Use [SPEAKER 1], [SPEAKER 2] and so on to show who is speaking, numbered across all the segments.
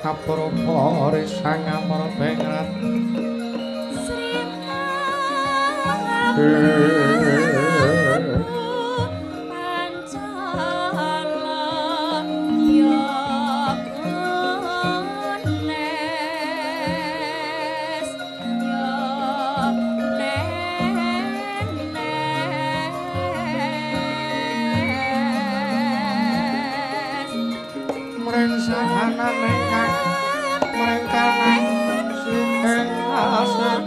[SPEAKER 1] Kapurwa risang amara bengrat
[SPEAKER 2] Sri Pancala ya Ganes ya Nenes
[SPEAKER 1] mring sahanan ingkang mring kanan sing asih.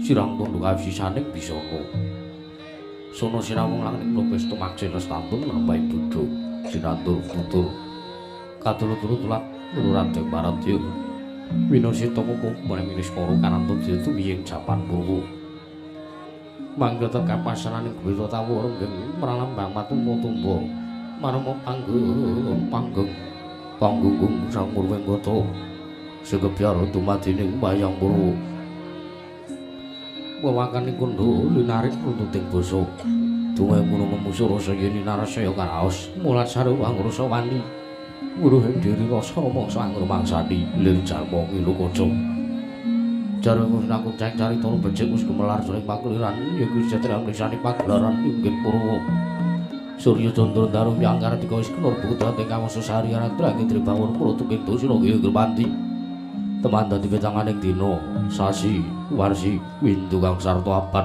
[SPEAKER 3] Sirang tunduk awisisaning bisana. Sono sinawung langit lupis tumaksin lestantun nambahi bodho sinandur tutur. Kadulu-tulu tulat nururadeng maradya. Winasita kuku marang niskara kanantun tumiying japan purwa. Mangga tekapasananing gwita tawur renggeng pralambang matumpa tumba. Marma panggung panggung panggunggung sang murwing kota. Segebyar dumadining wayang purwa. Wewakane kundha linarik runtuting basa. Dungae ngono memusu rasa yen narasaya karaos, mulat saru angrasa wani. Wuruhing diri rasa mangsa angrumangsani lir jalma ngilu kaca. Jarwe kuncang carita becik wis gumelar jroning pakeliran ya kuwi sejatine mriksani pagelaran inggih purwa. Surya Candra Daru Yangkara dika wis kenur buta ing kawasa sari aratra ing Tribangun prutuking dosa nggih Panti. Teman dadi wetanganing dina, sasi, warsi, windu kang sarta abad.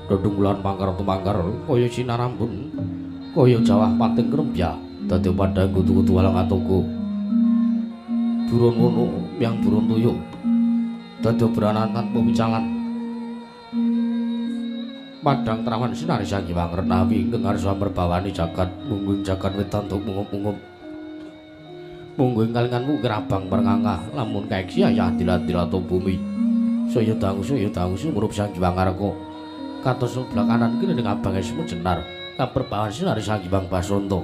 [SPEAKER 3] Dedunggulan pangkar tumangkar kaya sinarambun, kaya jawah pating krembya, dadi padhang kutu-kutu walang atoko. Burun wono yang burun tuyuk, dadi obranan tanpa picalan. Padhang trawan sinari sang Hyang Renawi ingkang ngarsa merbawani jagat, mungguing jagat wetan mungup-mungup. Munggo ing kalingan wukir abang perngangah lamun kaeksi ayah adil-adil bumi. Saya dangu murup Sang Hyang Ngarka. Kados sebelah kanan kiri ning abang esmu jenar kaperbawan sinari Sang Hyang Basanta.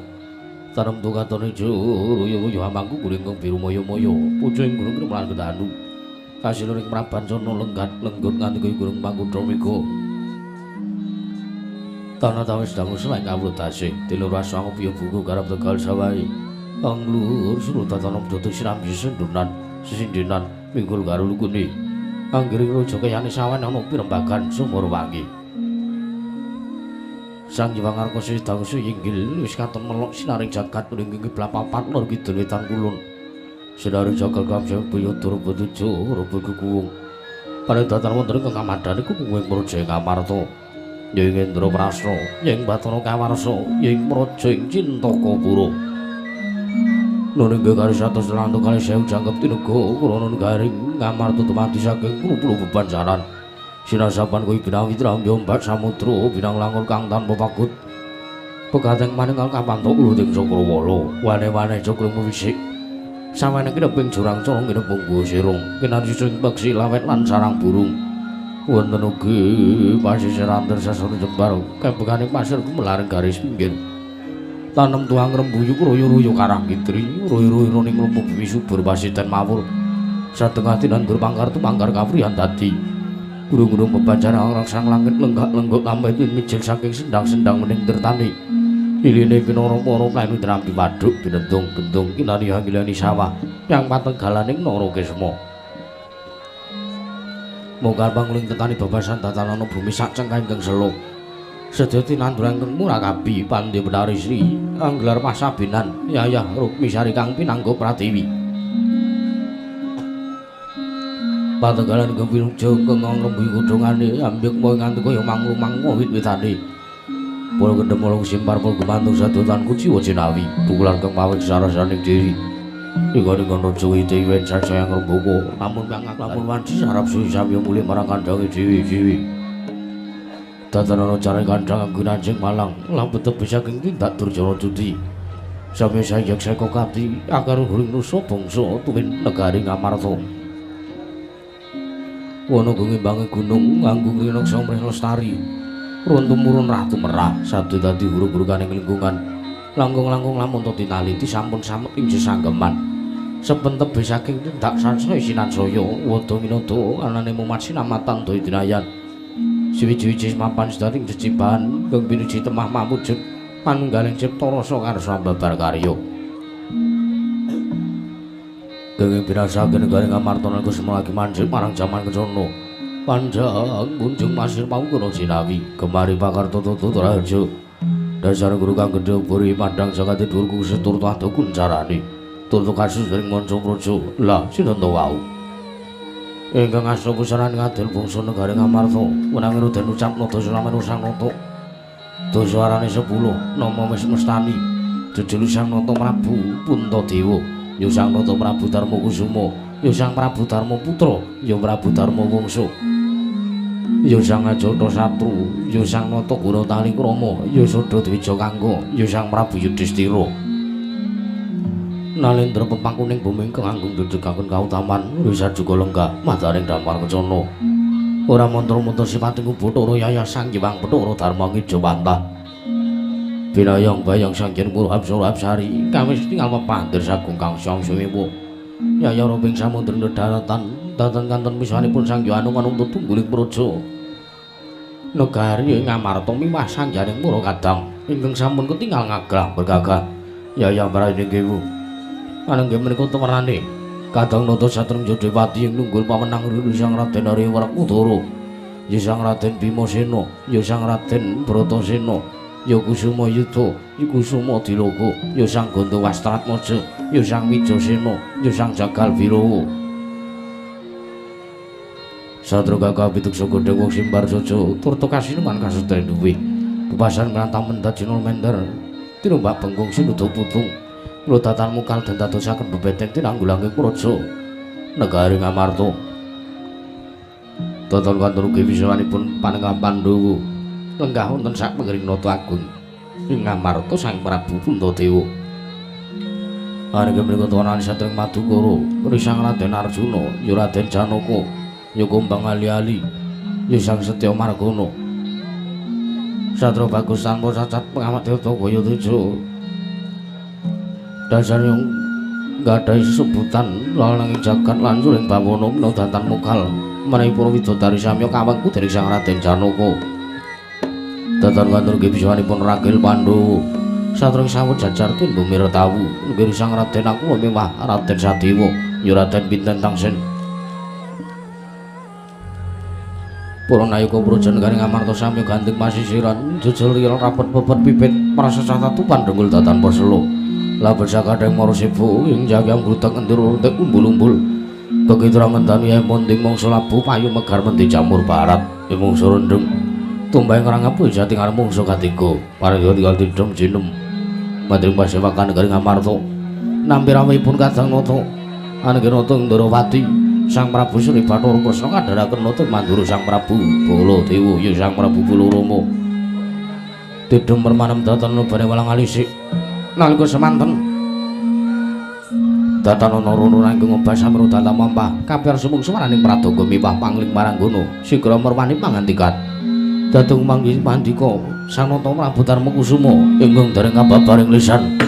[SPEAKER 3] Tanem tukatone ruyu-ruyu amangku guring kang biru moyo-moyo pucuk ing gunung kremelan kedanu. Kasil ing Prabancana lenggat lenggut nganti kaya gunung Pangkutha Mega. Tanah tawis dangu selain kawula tasih tilur asang piye buku garap Tegal sawahe. Anglur suruh tanom dodo sirambi sendunan sesindenan minggul karo lukune. Angger raja kayane sawan ana pirembagan sumur wangi. Sang Hyang Arka Sidangsa inggil wis katon melok sinaring jagat mringgi kiblat papat lor kidul wetan kulon. Sinaring jagat kamsya buyutur betuju rupa kukuwung. Panedatan wonten ing kamadhan iku kuwing praja ing Amarta. Ya ing Indraprasta, ya ing Bathara Kawarsa, ya ing praja ing Cintakapura. Nuning garis 142.000 jangkep tinega krana garing Ngamarta dumadi saking puluh bebanjaran. Sinasapan kuwi binawi trambi ombak samudra binang langun kang tanpa pagut. Pegateng manunggal kapantuk uluting Cakrawala, wane-wane cakra wisik. Sawane kineping jurang cara nginep punggu sirung, kinarsi sing peksi lawet lan sarang burung. Wonten ugi pasisir antar sasana jembar, kebekaning pasir gumelaring garis pinggir. Tanem tuang rembuyu royo-royo karang kitri, royo-royo ning lumpur bumi subur pasiten mawur. Satengah tinandur pangkar tumangkar kawrihan dadi. Gunung-gunung bebanjaran rangsang langit lenggak-lenggok tambah mijil saking sendang-sendang mening tirtani. Iline kinara para planu drambi waduk binendung-bendung kinani hangilani sawah yang pategalaning Nara Kisma. Mongkar panguling tetani babasan tatanana bumi sak cengkah ingkang selo. Sedaya tinandur ingkang murakabi pandhe Benari Sri anggelar pasabinan Yayah Rukmisari kang pinangga pratiwi. Pategalan kepiluja kang ngrembuyung godhongane ambek moe nganti kaya manglumang wit-witane. Para kendhem simpar para gumantung sadotan kuciwa jinawi pukulan kang mawik sarasaning diri. Inggon-inggon raja ite yen sansaya ngrembaka lamun pangak lamun wanci sarap suwi samya mulih marang kandhange dhewe-dhewe. Tatanana carane kandhang anggun anjing malang lan betep saking tindak durjana cuti. Samya sayek seka kapti akar huring nusa bangsa tuwin negari Ngamarta. Wana gungimbange gunung nganggo ngrinaksa mrih lestari. Run tumurun ratu merah sabda dadi huruf-hurukaning lingkungan. Langkung-langkung lamun to tinaliti sampun samet ing sesanggeman. Sepentebe saking tindak sansaya sinansaya wada minada anane mumat sinamatan daya dinayan. Siwiji-wiji mapan sedating jejimbahan kang pinuji temah mamujud manunggaling cipta rasa karsa babar karya. Kenging binasaken negari Ngamarta nalika semlagi manjing marang jaman kencana. Panjang kunjung pasir pangkara jinawi gemari pakarta tata raharja. Dasar guru kang gedhe buri pandang jagate dhuwur kusus turta ado kuncarane. Turta kasus ing manca praja. Lah sinten to wau? Ingkang asta pusaran ngadil bangsa negari Ngamarta wenang den ucap nada sulamen usang nata. Dasa arane 10 nama wis mestani. Jejulu Sang Nata Prabu Puntadewa. Ya Sang Nata Prabu Darma Kusuma, ya Sang Prabu Darma Putra, ya Prabu Darma Wangsa. Ya Sang Ajata Satru, ya Sang Nata Guna Talikrama, ya Sada Dwija Kangga, ya Sang Prabu Yudhistira. Nalendra pepangkuning bumi ingkang anggung dedegaken kautaman risa juga lenggah madaring damar kencana. Ora mantra-mantra sipating Bathara Yayah Sang Hyang Bathara Darma Ngijawantah. Binayang bayang Sang Hyang Pura Apsara Apsari kawis tinggal pepandir sagung kang sang sewu. Yayah roping samudra daratan datan kanten misanipun Sang Hyang Anuman tetungguling praja. Negari Ngamarta miwah Sang Hyang Pura Kadang ingkang sampun ketinggal ngagrah bergagah. Yayah Prayoga Kewu. Anangge menika temerane Kadang Nata Satrang Jodepati ing nunggul pamenang Sang Raden Arya Werkudara, ya Sang Raden Bimasena, ya Sang Raden Bratasena, ya Kusuma Yuda, ya Kusuma Diloka, ya Sang Gandawastratmaja, ya Sang Wijasena, ya Sang Jagal Birawa. Satra gagah pituksa godhong wong simbar jaja turta kasineman kasetren duwe. Bebasan mrantah mendhat jinul mender tinumbak bengkung sinuda putung. Lodatan mukal den dadosaken bebeteng tinanggulange praja negari Ngamarta. Toton kantor ugi wisawanipun panengah Pandhawa lenggah wonten sak pengering nata agung ing Ngamarta Sang Prabu Puntadewa. Arga menika tuwanan satring Madukara, Sang Raden Arjuna, ya Raden Janaka, ya Kumbang Ali-ali, ya Sang Setya Margana. Satra bagus tanpa cacat pengamat dewata kaya teja. Dasar yang nggadahi sesebutan lanang jagat lan suring bawana menawa datan mokal menawi para widodari samya kawengku dening Sang Raden Janaka. Datan kantor nggih bisawanipun ragil Pandhawa. Satring sawut jajar tundhu mirtawu nggih Sang Raden aku mewah Raden Sadewa ya Raden Pinten Tangsen. Para nayaka Praja negari Ngamarta sami ganting pasisiran jejel rila rapet pepet pipit prasasah tatupan dengkul datan pasela. Labet sakadeng mara sibu ing jagyang brutek endur urtek umbul-umbul. Kekitra ngenteni ae monting mangsa labu payu megar mendi jamur barat ing mangsa rendheng. Tumbang ngrangep jati ngarep mangsa katiga. Parangga tinggal tidhem jinem. Mandring pasewakan negari Ngamarta. Nampi rawuhipun Kadang Nata. Anengge nata Ndrawati. Sang Prabu Sri Bathara Kresna kandharaken nata mandura Sang Prabu Baladewa ya Sang Prabu Balarama. Tidhem permanem datan bare walang alisik. Nalika semanten datan ana rono nanging ngobah samro datan mampah kapir sumung suwaraning pradangga miwah pangling maranggana sigra merwani pangantikan. Dadung manggih pandika Sang Nata Prabu Darma Kusuma ingkang dereng kababaring lisan.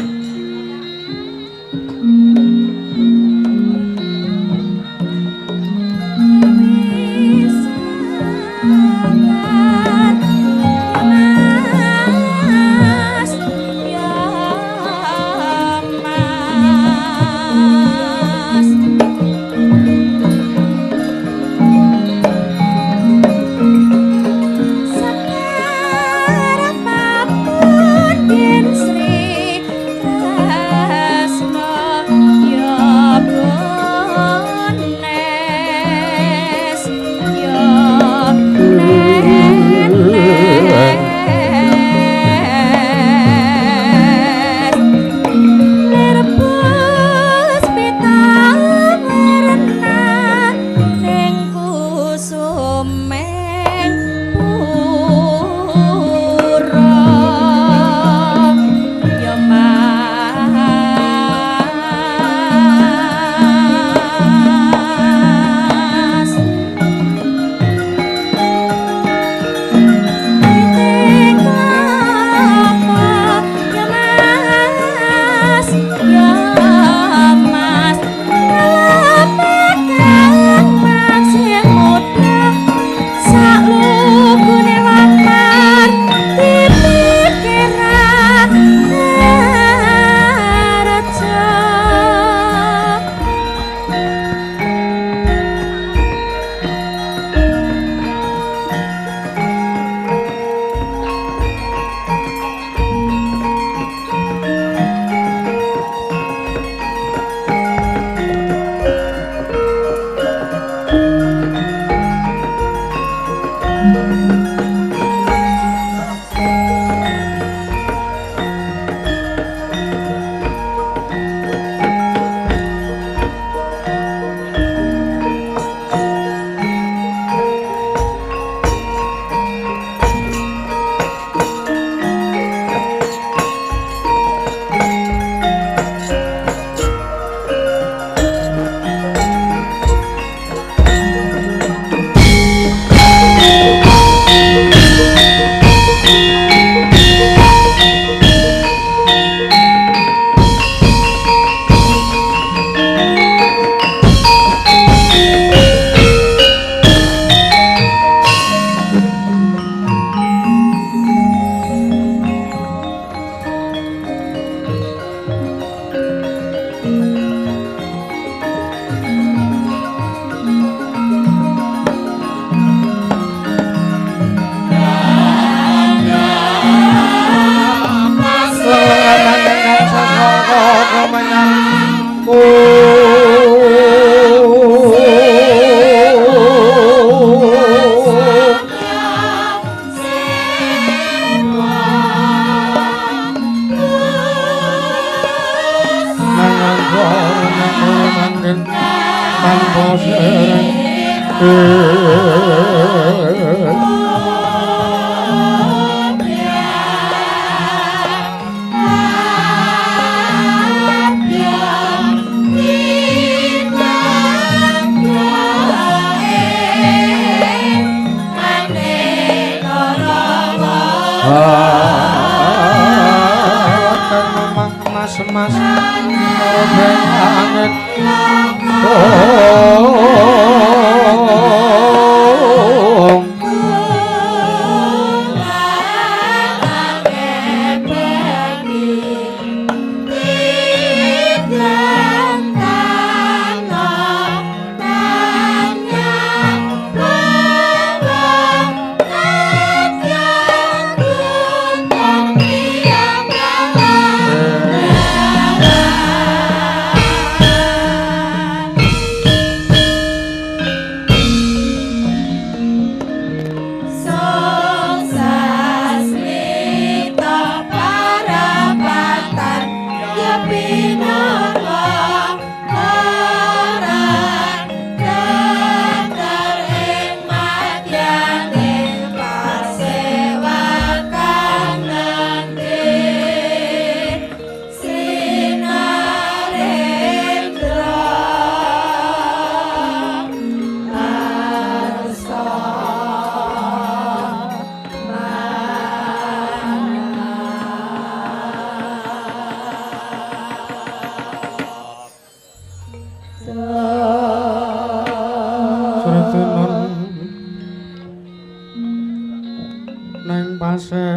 [SPEAKER 1] Kasewakan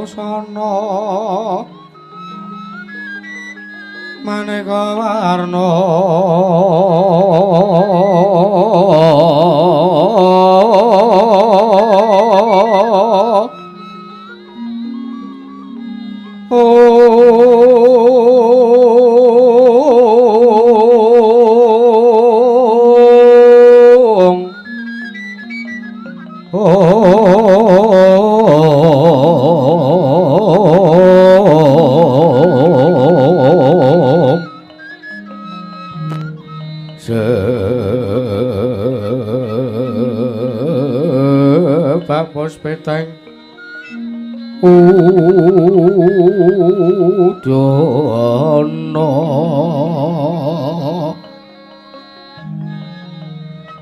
[SPEAKER 1] busana maneka warna Sebabos peteng udana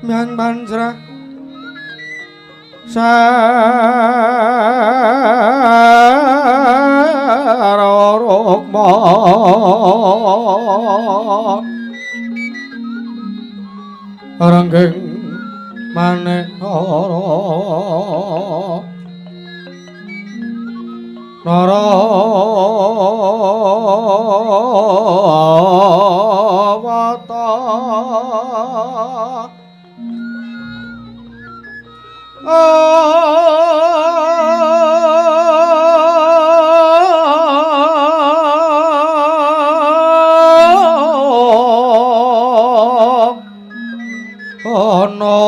[SPEAKER 1] myang panjra sararukma ranggeng manekara nara wata ana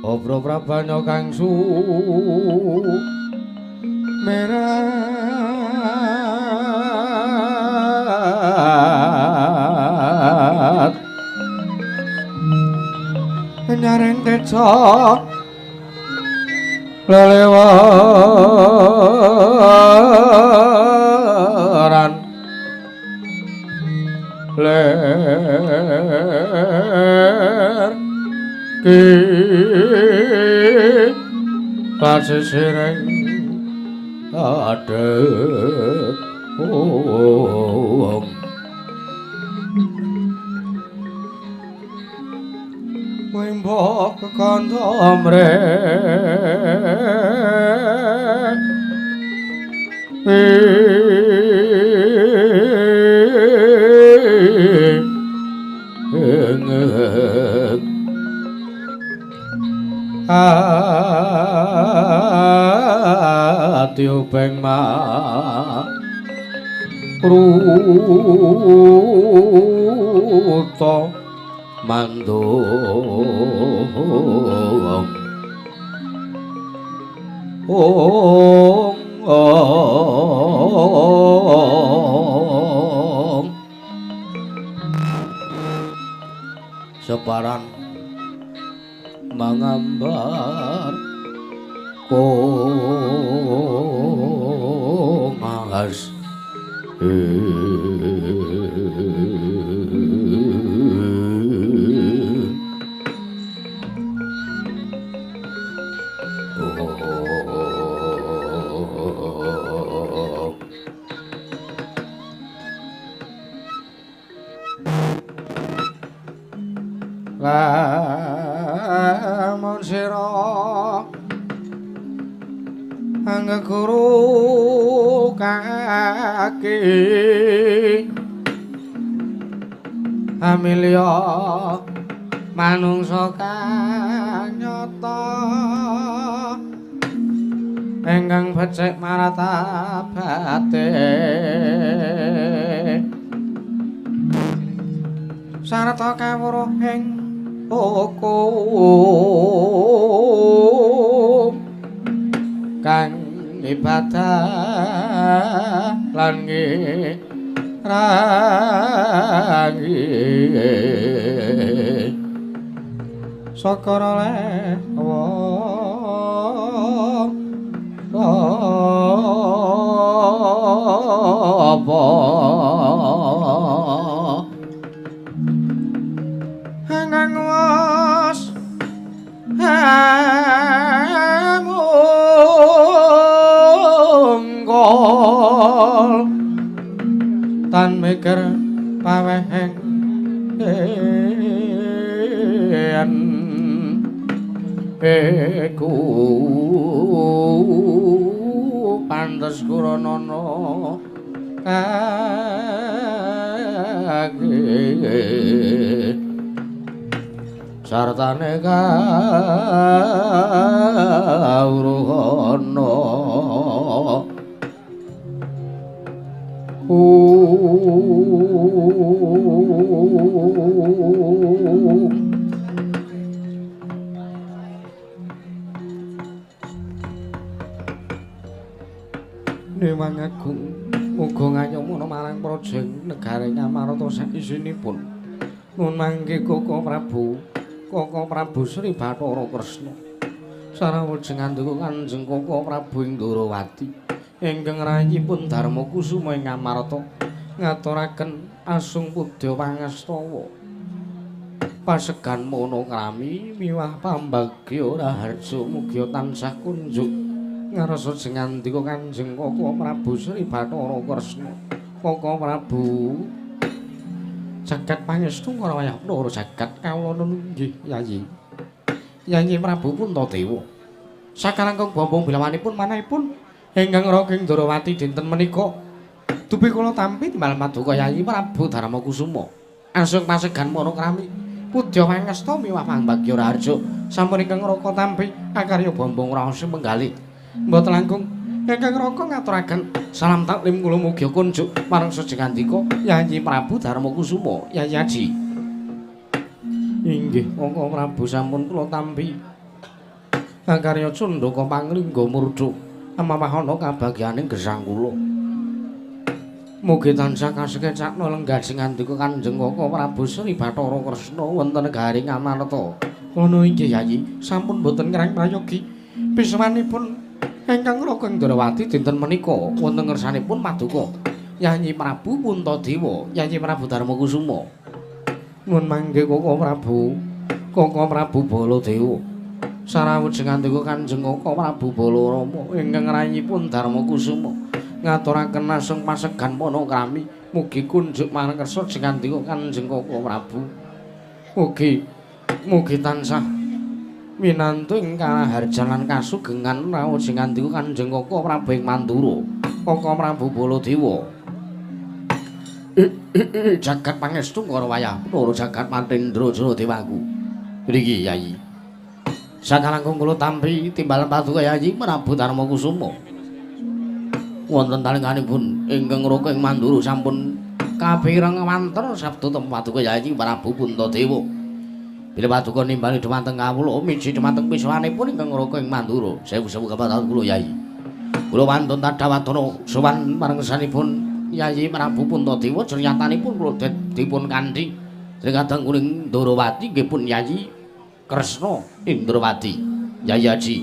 [SPEAKER 1] Obro prabanya kang sumerat nyaring teja lelewaran ler ki pasisiring adeg wong wimbo kekandha mre ati ubeng ma ruta mandung ong ong separang mangambar kongas lamun sira angguru kaki amilya manungsa kang nyata ingkang becik martabate sarta kawruh ing hukum kang ibadah lan ngirangi syukur oleh wong apa ingkang was paweheng iku pantes kuranana kage sartane kawruhana. Newang agung muga ngayomana marang praja negara Ngamarta sakisinipun. Nun mangke Koko Prabu, Koko Prabu Sri Bathara Kresna. Sarawujeng andhuka Kanjeng Koko Prabu ing Ndorowati ingkang rayipun Darma Kusuma ing Ngamarta ngaturaken asung pudya pangastawa. Pasegan monokrami miwah pambagya raharja mugia tansah kunjuk ngarsa jengandika Kanjeng Koko Prabu Sri Bathara Kresna. Koko Prabu jagat pangestu karo wayah loro jagat kawula nun nggih Yayi. Yayi Prabu Puntadewa. Sakalangkung bombong bilawanipun manahipun ingkang raka ing Ndorowati dinten menika dupi kula tampi timbal paduka Yayi Prabu Darma Kusuma. Asung pasegan monokrami pudya pangesta miwah pambagya raharja sampun ingkang raka tampi akarya bombong raos menggalih. Mboten langkung ingkang raka ngaturaken salam taklim kula mugi kunjuk marang sejengandika Yayi Prabu Darma Kusuma Yayi Aji. Inggih Koko Prabu sampun kula tampi akarya cundaka panglingga murda amawahana kabagyaning gesang kula. Mugi tansah kasekecakna lenggah singandika Kanjeng Koko Prabu Sri Bathara Kresna wonten negari Ngamarta. Kono inggih Yayi sampun boten ngrang prayogi pisawanipun ingkang raka ing Ndorowati dinten menika wonten ngersanipun paduka Yayi Prabu Puntadewa, Yayi Prabu Darma Kusuma. Nuwun mangke Koko Prabu, Koko Prabu Baladewa. Sarawujeng andika Kanjeng Koko Prabu Balarama ingkang rayipun Darma Kusuma ngaturaken asung pasegan panakrami mugi kunjuk marang kersa jengandika Kanjeng Koko Prabu. Mugi mugi tansah minantu ing karaharjan lan kasugengan rawuh jengandika Kanjeng Koko Prabu ing Mandura. Koko Prabu Baladewa. Jagat pangestu karo wayah loro jagat Matendra Jana Dewaku. Mriki Yayi. Sakalangkung kula tampi timbalan paduka Yayi Prabu Darma Kusuma. Wonten talinganipun ingkang raka ing Mandura sampun kapireng wanter sabda paduka Yayi Prabu Puntadewa. Bilih paduka nimbali dhumateng kawula miji dhumateng pisawanipun ingkang raka ing Mandura. Sewu-sewu kapatan kula Yayi. Kula wantun tadhawadana sowan marang ngersanipun Yayi Prabu Puntadewa jernyatanipun kula dipun kanthi sing kadang kuning Ndorowati nggih pun Yayi Kresna ing Ndorowati. Yayi Aji.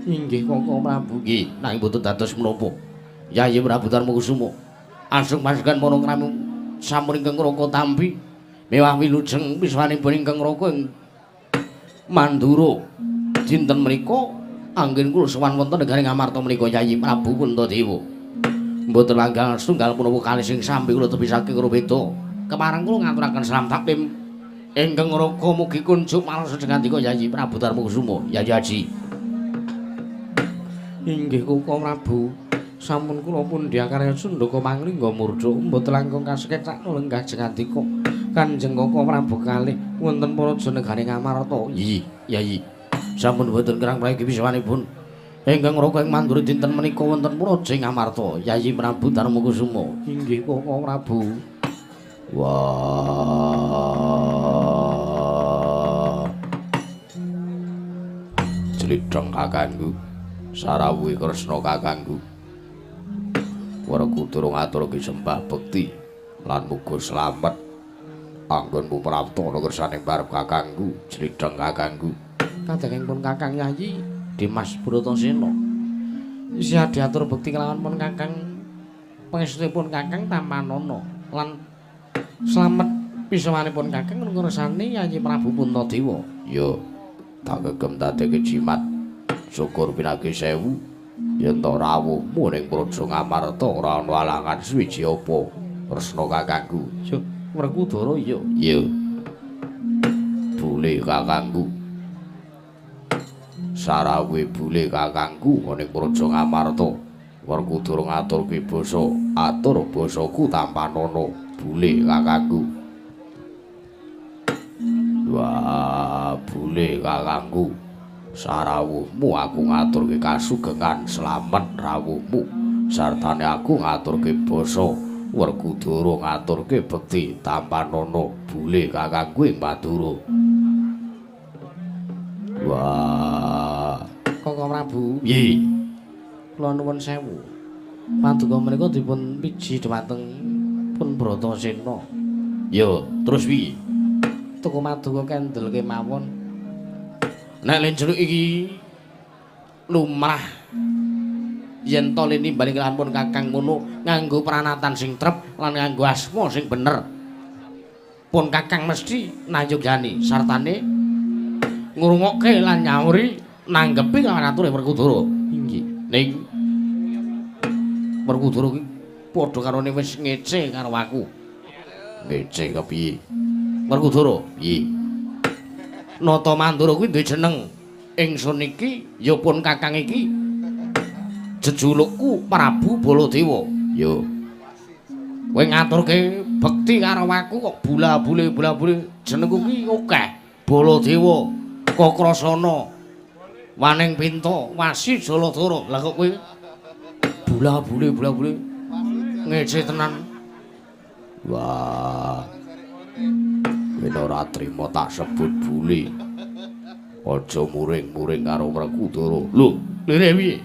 [SPEAKER 1] Inggih Koko Prabu nggih nanging boten dados menapa. Yayi Prabu Darma Kusuma asung pasukan monokrami sampun ingkang raka tampi mewah wilujeng pisawanipun ingkang raka ing Mandura. Dinten menika anggen kula sowan wonten negari Ngamarta menika Yayi Prabu Puntadewa. Mboten langgang setunggal punapa kalih sing sambi kula tebisake karo beda. Kepareng kula ngaturaken salam taklim ingkang raka mugi kunjuk marang sejengandika Yayi Prabu Darma Kusuma Yayi Aji. Inggih Koko Prabu sampun kula pundi akarya cundaka panglingga murda mboten langkung kasekecakna lenggah jengandika Kanjeng Koko Prabu kalih wonten praja negari Ngamarta. Iya Yayi sampun boten kirang prayogi pisawanipun ingkang raka ing Mandura dinten menika wonten praja ing Ngamarta Yayi Prabu Darma Kusuma. Inggih Koko Prabu.
[SPEAKER 3] Wah. Jlidheng kakangku, sarawuhi Kresna kakangku. Werkudara ngaturake sembah bekti lan muga slamet anggonmu prapta ana kersaning barep kakangku, jlidheng kakangku.
[SPEAKER 1] Kadangipun Kakang Yayi Dimas Bratasena isih diatur bekti kelawan pun Kakang pangestupun Kakang Tamanana lan slamet pisawanipun Kakang ngersani Yayi Prabu Puntadewa.
[SPEAKER 3] Ya, tak gegem dadeke jimat. Syukur pinagi sewu yen to rawuhmu ning Praja Ngamarta ora ana alangan suwiji apa Kresna kakangku.
[SPEAKER 1] Yo, Werkudara iya. Iya. Bule kakangku. Sarawe bule kakangku ana ing Praja Ngamarta. Werkudara ngaturke basa, atur basaku tampanana bule kakangku. Wah, bule kakangku. Sarawuhmu aku ngaturke kasugengan slamet rawuhmu. Sartane aku ngaturke basa, Werkudara ngaturke bekti tampanana bule kakangku ing Madura. Wah,
[SPEAKER 3] Kakang Prabu.
[SPEAKER 1] Piye?
[SPEAKER 3] Kula nuwun sewu. Paduka menika dipun piji dhumateng pun Bratasena.
[SPEAKER 1] Ya, terus piye?
[SPEAKER 3] Tuku maduka kendel kemawon.
[SPEAKER 1] Nek lenceluk iki lumrah yen to linimbali lampun kakang ngono nganggo pranatan sing trep lan nganggo asma sing bener. Pun kakang mesti nayogani sartane ngrungokke lan nyauri nanggepi lan ature Werkudara.
[SPEAKER 3] Inggih.
[SPEAKER 1] Ning Werkudara ki padha karone wis ngece karo aku. Ngece kepiye? Werkudara, piye? Nata Mandura kuwi duwe jeneng. Ingsun iki ya pun kakang iki jejulukku Prabu Baladewa. Ya. Kowe ngaturke bekti karo aku kok bula-bule bula-bule jenengku ki akeh. Baladewa, Kakrasana, Waning Pinta, Wasi Jaladara. Lah kok kowe bula-bule bula-bule ngece tenan. Wah. Yen ora trima tak sebut bule. Aja muring-muring karo Werkudara. Lho, lire piye?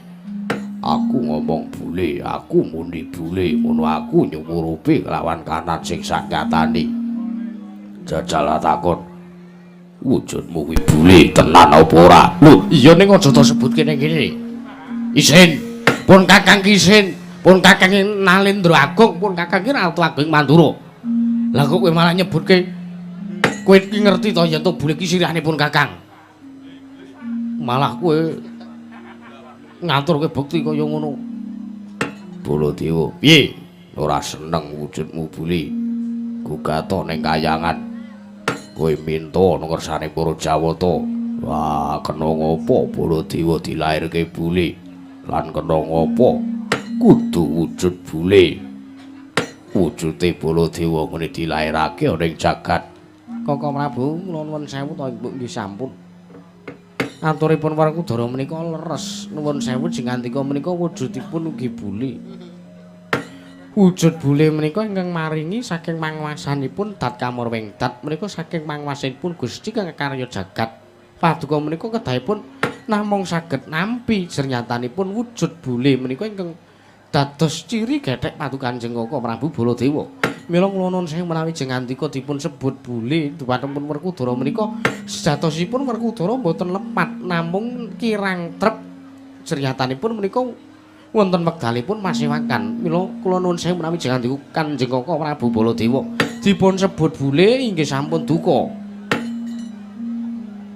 [SPEAKER 1] Aku ngomong bule, aku muni bule, ngono aku nyumurupi kelawan kanan sing saknyatane. Jajal takon. Wujudmu kuwi bule tenan apa ora? Lho, iya ning aja tak sebutke ning kene. Isin, pun kakang ki isin, pun kakang Nalendra Agung, pun kakang ki Ratu Agung Mandura. Lah kok kowe malah nyebutke kowe iki ngerti to yen to bule ki sirahne pun kakang. Malah kowe ngaturke bekti kaya ngono. Baladewa, piye? Ora seneng wujudmu bule. Gugato ning kayangan. Kowe minta nang ngersane para Jawata. Wah, kena ngopo Baladewa dilairke bule? Lan kena ngopo kudu wujud bule? Wujude Baladewa ngene dilairake ana ing jagat.
[SPEAKER 3] Kakang Prabu, kula nuwun sewu to Ibu nggih sampun. Aturipun Werkudara menika leres. Nuwun sewu jengandika menika wujudipun ugi bule. Wujud bule menika ingkang maringi saking manguwasanipun Dat Kamurwing Dat menika saking manguwasanipun Gusti kang karya jagat. Paduka menika kedahipun namung saged nampi jernyatanipun wujud bule menika ingkang dados ciri gethek paduka Kanjeng Kaka Prabu Baladewa. Mila kula nuwun sewu menawi jengandika dipun sebut bule dumateng Werkudara menika sejatosipun Werkudara mboten lepat namung kirang trep jernyatanipun menika wonten wekdalipun masewakan. Mila kula nuwun sewu menawi jengandika Kanjeng Kaka Prabu Baladewa dipun sebut bule inggih sampun duka.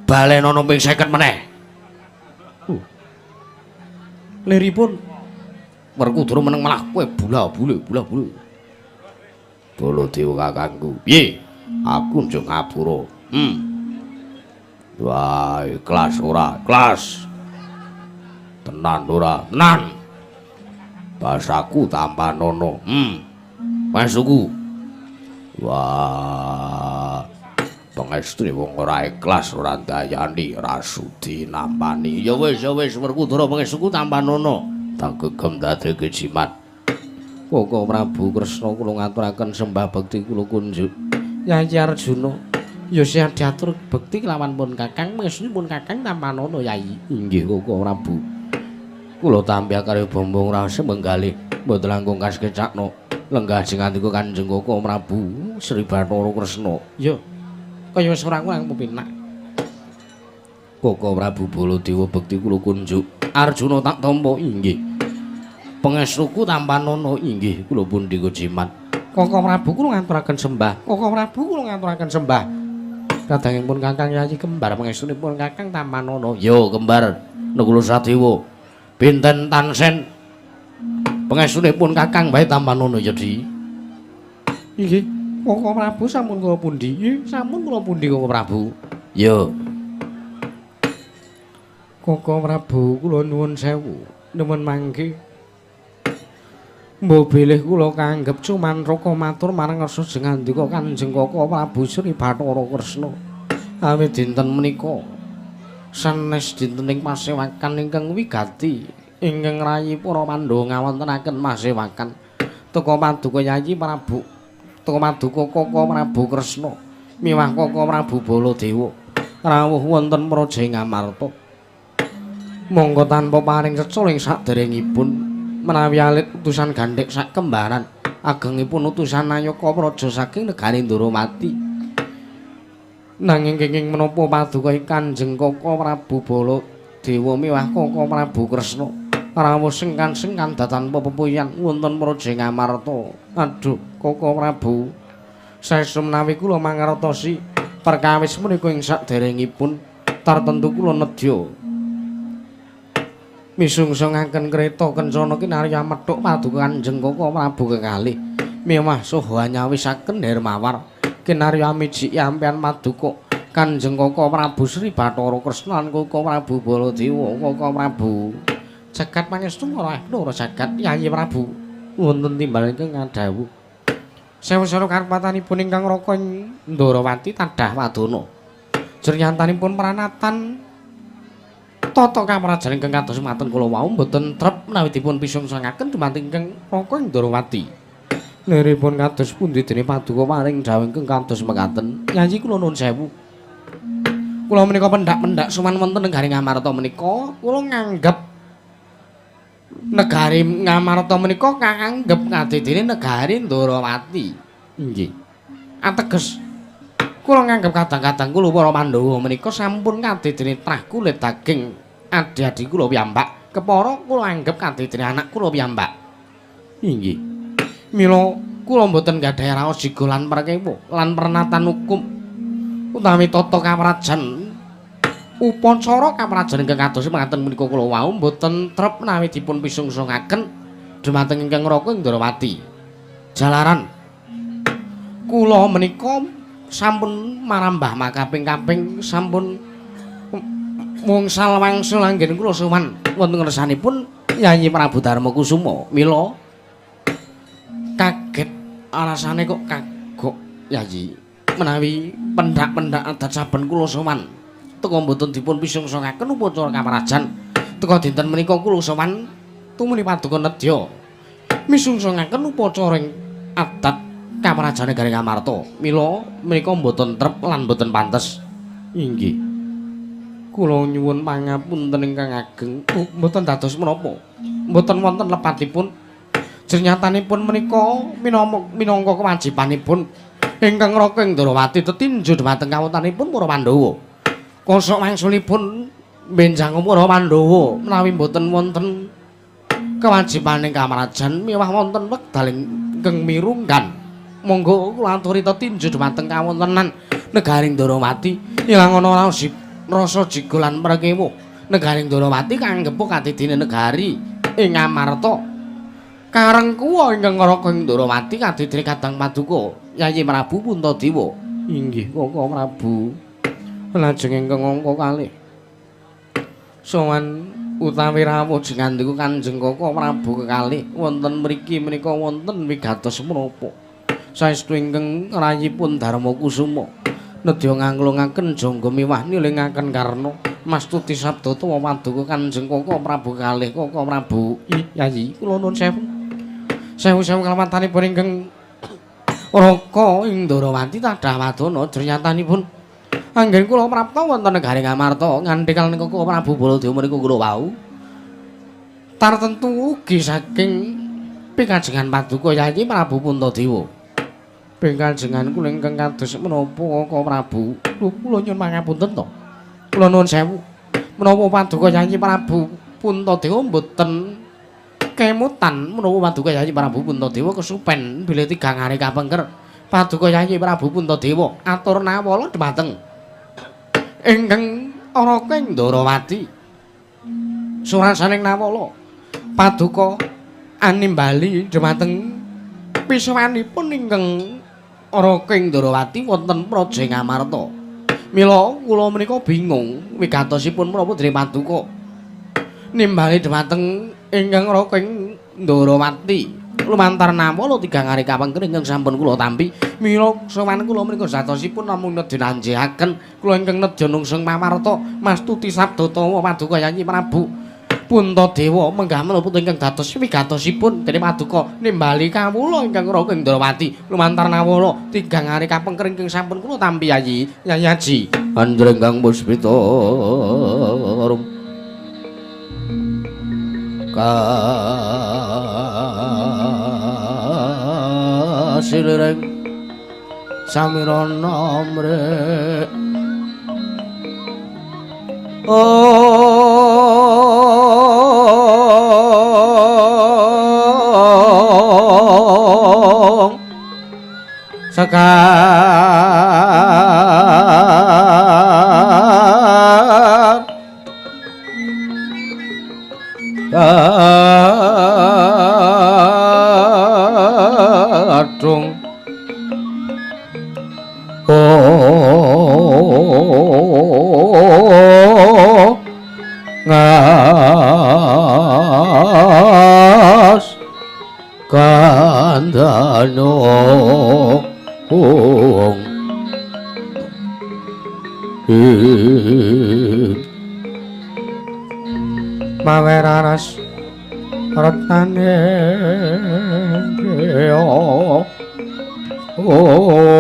[SPEAKER 1] Balenono ping 50 meneh.
[SPEAKER 3] Liripun
[SPEAKER 1] Werkudara meneng malah kowe bula-bule bula-bule. Baladewa kakangku, piye? Aku njuk ngapura. Wah, ikhlas ora? Ikhlas. Tenan ora? Tenan. Basaku tampanana. Masuku. Wah. Pengestri wong ora ikhlas ora ndayani, ora sudi nampani. Ya wis, ya wis Werkudara pangestuku tampanana. Tak gegem dadeke jimat.
[SPEAKER 3] Kaka Prabu Kresna kula ngaturaken sembah bekti kula kunjuk. Yai Arjuna, ya siap diatur bekti kelawan pun kakang, pun kakang tampanana Yai.
[SPEAKER 1] Inggih Kaka Prabu. Kula tampi akarya bombong rase menggalih mboten langkung kasekecakno. Lenggah jengandika Kanjeng Kaka Prabu Sri Bathara Kresna.
[SPEAKER 3] Ya. Kaya wis ora kurang pepinak.
[SPEAKER 1] Kaka Prabu Baladewa bekti kula kunjuk. Arjuna tak tampa inggih. Pangestuku tampanana inggih kula pundi jimat.
[SPEAKER 3] Kaka Prabu kula ngaturaken sembah. Kaka Prabu kula ngaturaken sembah. Kadangipun Kakang Yayi kembar pangestunipun Kakang tampanana.
[SPEAKER 1] Yo kembar Nakula Sadewa. Pinten tansen pangestunipun Kakang bae tampanana ya Di.
[SPEAKER 3] Inggih,
[SPEAKER 1] Koko Prabu sampun kula pundi? Sampun kula pundi Koko Prabu? Yo. Koko Prabu kula nuwun sewu, nuwun mangke. Mbok bilih kula kanggep cumantraka matur marang ngersa jengandika Kanjeng Koko Prabu Sri Bathara Kresna. Awit dinten menika sanes dintening pasewakan ingkang wigati ingkang rayi para Pandhawa ngawontenaken pasewakan teka paduka Yayi Prabu teka paduka Koko Prabu Kresna miwah Koko Prabu Baladewa rawuh wonten Praja Ngamarta. Monggo tanpa paring seca ing saderengipun menawi alit utusan gandhek sak kembaran agengipun utusan Nayaka Praja saking negari Ndorowati. Nanging kenging menapa paduka Kanjeng Koko Prabu Baladewa miwah Koko Prabu Kresna rawuh sengkan-sengkan tanpa pepuyan wonten Praja Ngamarta. Aduh Koko Prabu, saestu menawi kula mangertosi perkawis menika ing saderengipun tartentu kula nedya misungsungaken kreta kencana kinarya methuk paduka Kanjeng Koko Prabu kekalih miwah saha nyawisaken Hermawar kinarya mijiki ampeyan paduka Kanjeng Koko Prabu Sri Bathara Kresna lan Koko Prabu Baladewa. Koko Prabu jagat pangestu ora ora jagat Yayi Prabu wonten timbal ingkang ngadhawuh sewu-sewu karepatanipun ingkang raka Ndorowati tadah wadana jernyantanipun pranatan tata kamrajan ingkang kados mekaten kula wau mboten trep menawi dipun pisungsungaken dumateng ingkang raka Ndorowati. Liripun kados pundi dene paduka paring dawuh ingkang kados mekaten? Yayi kula nuwun sewu. Kula menika pendak-pendak sowan wonten negari Ngamarta menika kula nganggep negari Ngamarta menika kaanggep kadidene negari Ndorowati. Nggih. Ateges kula nganggep kadang-kadang kula para Pandhawa menika sampun kadidene trah kulit daging adi-adi kula piyambak. Kepara kula anggep kadidene anak kula piyambak. Inggih. Mila kula mboten gadhahi raos jiga lan perkewa lan pernatan hukum utawi tata kamrajan upacara kamrajan ingkang kados mekaten menika kula wau mboten trep menawi dipun pisungsungaken dumateng ingkang raka Ndorowati. Jalaran kula menika sampun marambah makaping-kaping sampun wngsal wangsul anggen kula sowan wonten ngersanipun Yayi Prabu Darma Kusuma. Mila kaget alasane kok kagok Yayi menawi pendak-pendak adat saben kula sowan teka mboten dipun pisungsungaken upacara kamrajan teka dinten menika kula sowan tumuli paduka nedya misungsungaken upacara adat kamrajan negari Ngamarta. Mila menika mboten trep lan mboten pantes. Inggih. Kula nyuwun pangapunten ingkang ageng. Mboten dados menapa. Mboten wonten lepatipun. Jernyatanipun menika minangka kewajibanipun ingkang raka ing Ndorowati tetinju dhumateng kawontenanipun para Pandhawa. Kosok wangsulipun benjang para Pandhawa menawi mboten wonten kewajibaning kamrajan miwah wonten wekdal ingkang mirunggan. Monggo kula aturi tetinju dhumateng kawontenan negari Ndorowati ilang ana rasa jiga lan prekewuh. Negari Ndorowati kanggepo kadidene negari ing Ngamarta. Kareng kuwa ingkang raka Ndorowati kadidene kadang paduka Yayi Prabu Puntadewa. Inggih Koko Prabu. Lajeng ingkang angka kalih sowan utawi rawuh jengandika Kanjeng Koko Prabu kekalih wonten mriki menika wonten wigatos menapa? Saestu ingkang rayipun Darma Kusuma nedya nganglungaken jangga miwah nilingaken karna mastuti sabda tawa paduka Kanjeng Koko Prabu kalih. Koko Prabu Yayi kula nuwun sewu. Sewu-sewu kalewatanipun ingkang raka ing Ndorowati tadah wadana jernyatanipun anggen kula prapta wonten negari Ngamarta nganthi kaliyan Koko Prabu Baladewa menika kula wau tartentu ugi saking pikajengan paduka Yayi Prabu Puntadewa. Pikajengan kula ingkang kados menapa Koko Prabu? Lho kula nyuwun pangapunten to. Kula nuwun sewu. Menapa paduka Yayi Prabu Puntadewa mboten kemutan menapa paduka Yayi Prabu Puntadewa kesupen bilih tigang hari kapengker paduka Yayi Prabu Puntadewa atur nawala dhumateng ingkang raka ing Ndorowati. Surasaning nawala paduka animbali dhumateng pisowanipun ingkang Raking Ndrawati wonten Praja Ngamarta. Mila kula menika bingung wigatosipun menapa dene paduka nimbali dhumateng ingkang Raking Ndrawati lumantar nawala tigang ari kapengker ingkang sampun kula tampi. Mila sowan kula menika satosipun namung nedya nanjehaken kula ingkang nedya nungsung pawarta mastuti sabda tawa paduka Yayi Prabu Puntadewa menggah menapa ingkang dados wigatosipun dene paduka nimbali kawula ingkang Raking Ndrawati lumantar nawala tigang ari kapengker ingkang sampun kula tampi Yayi Yayi Aji.
[SPEAKER 3] Anjreng Kang Puspita Arum kasiliring samirana mrek ong sekar kadung ngas kandhano ong
[SPEAKER 1] maweraras retane
[SPEAKER 3] ong ong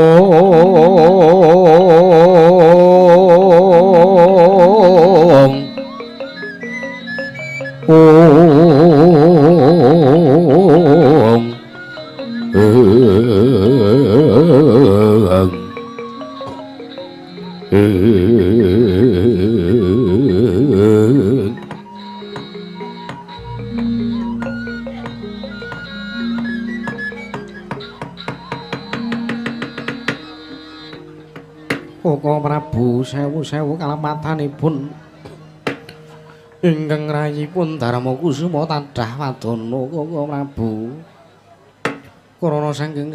[SPEAKER 3] eng eng.
[SPEAKER 1] Koko Prabu sewu-sewu kalepatanipun ingkang rayipun Darma Kusuma tadah wadana Koko Prabu. Krana saking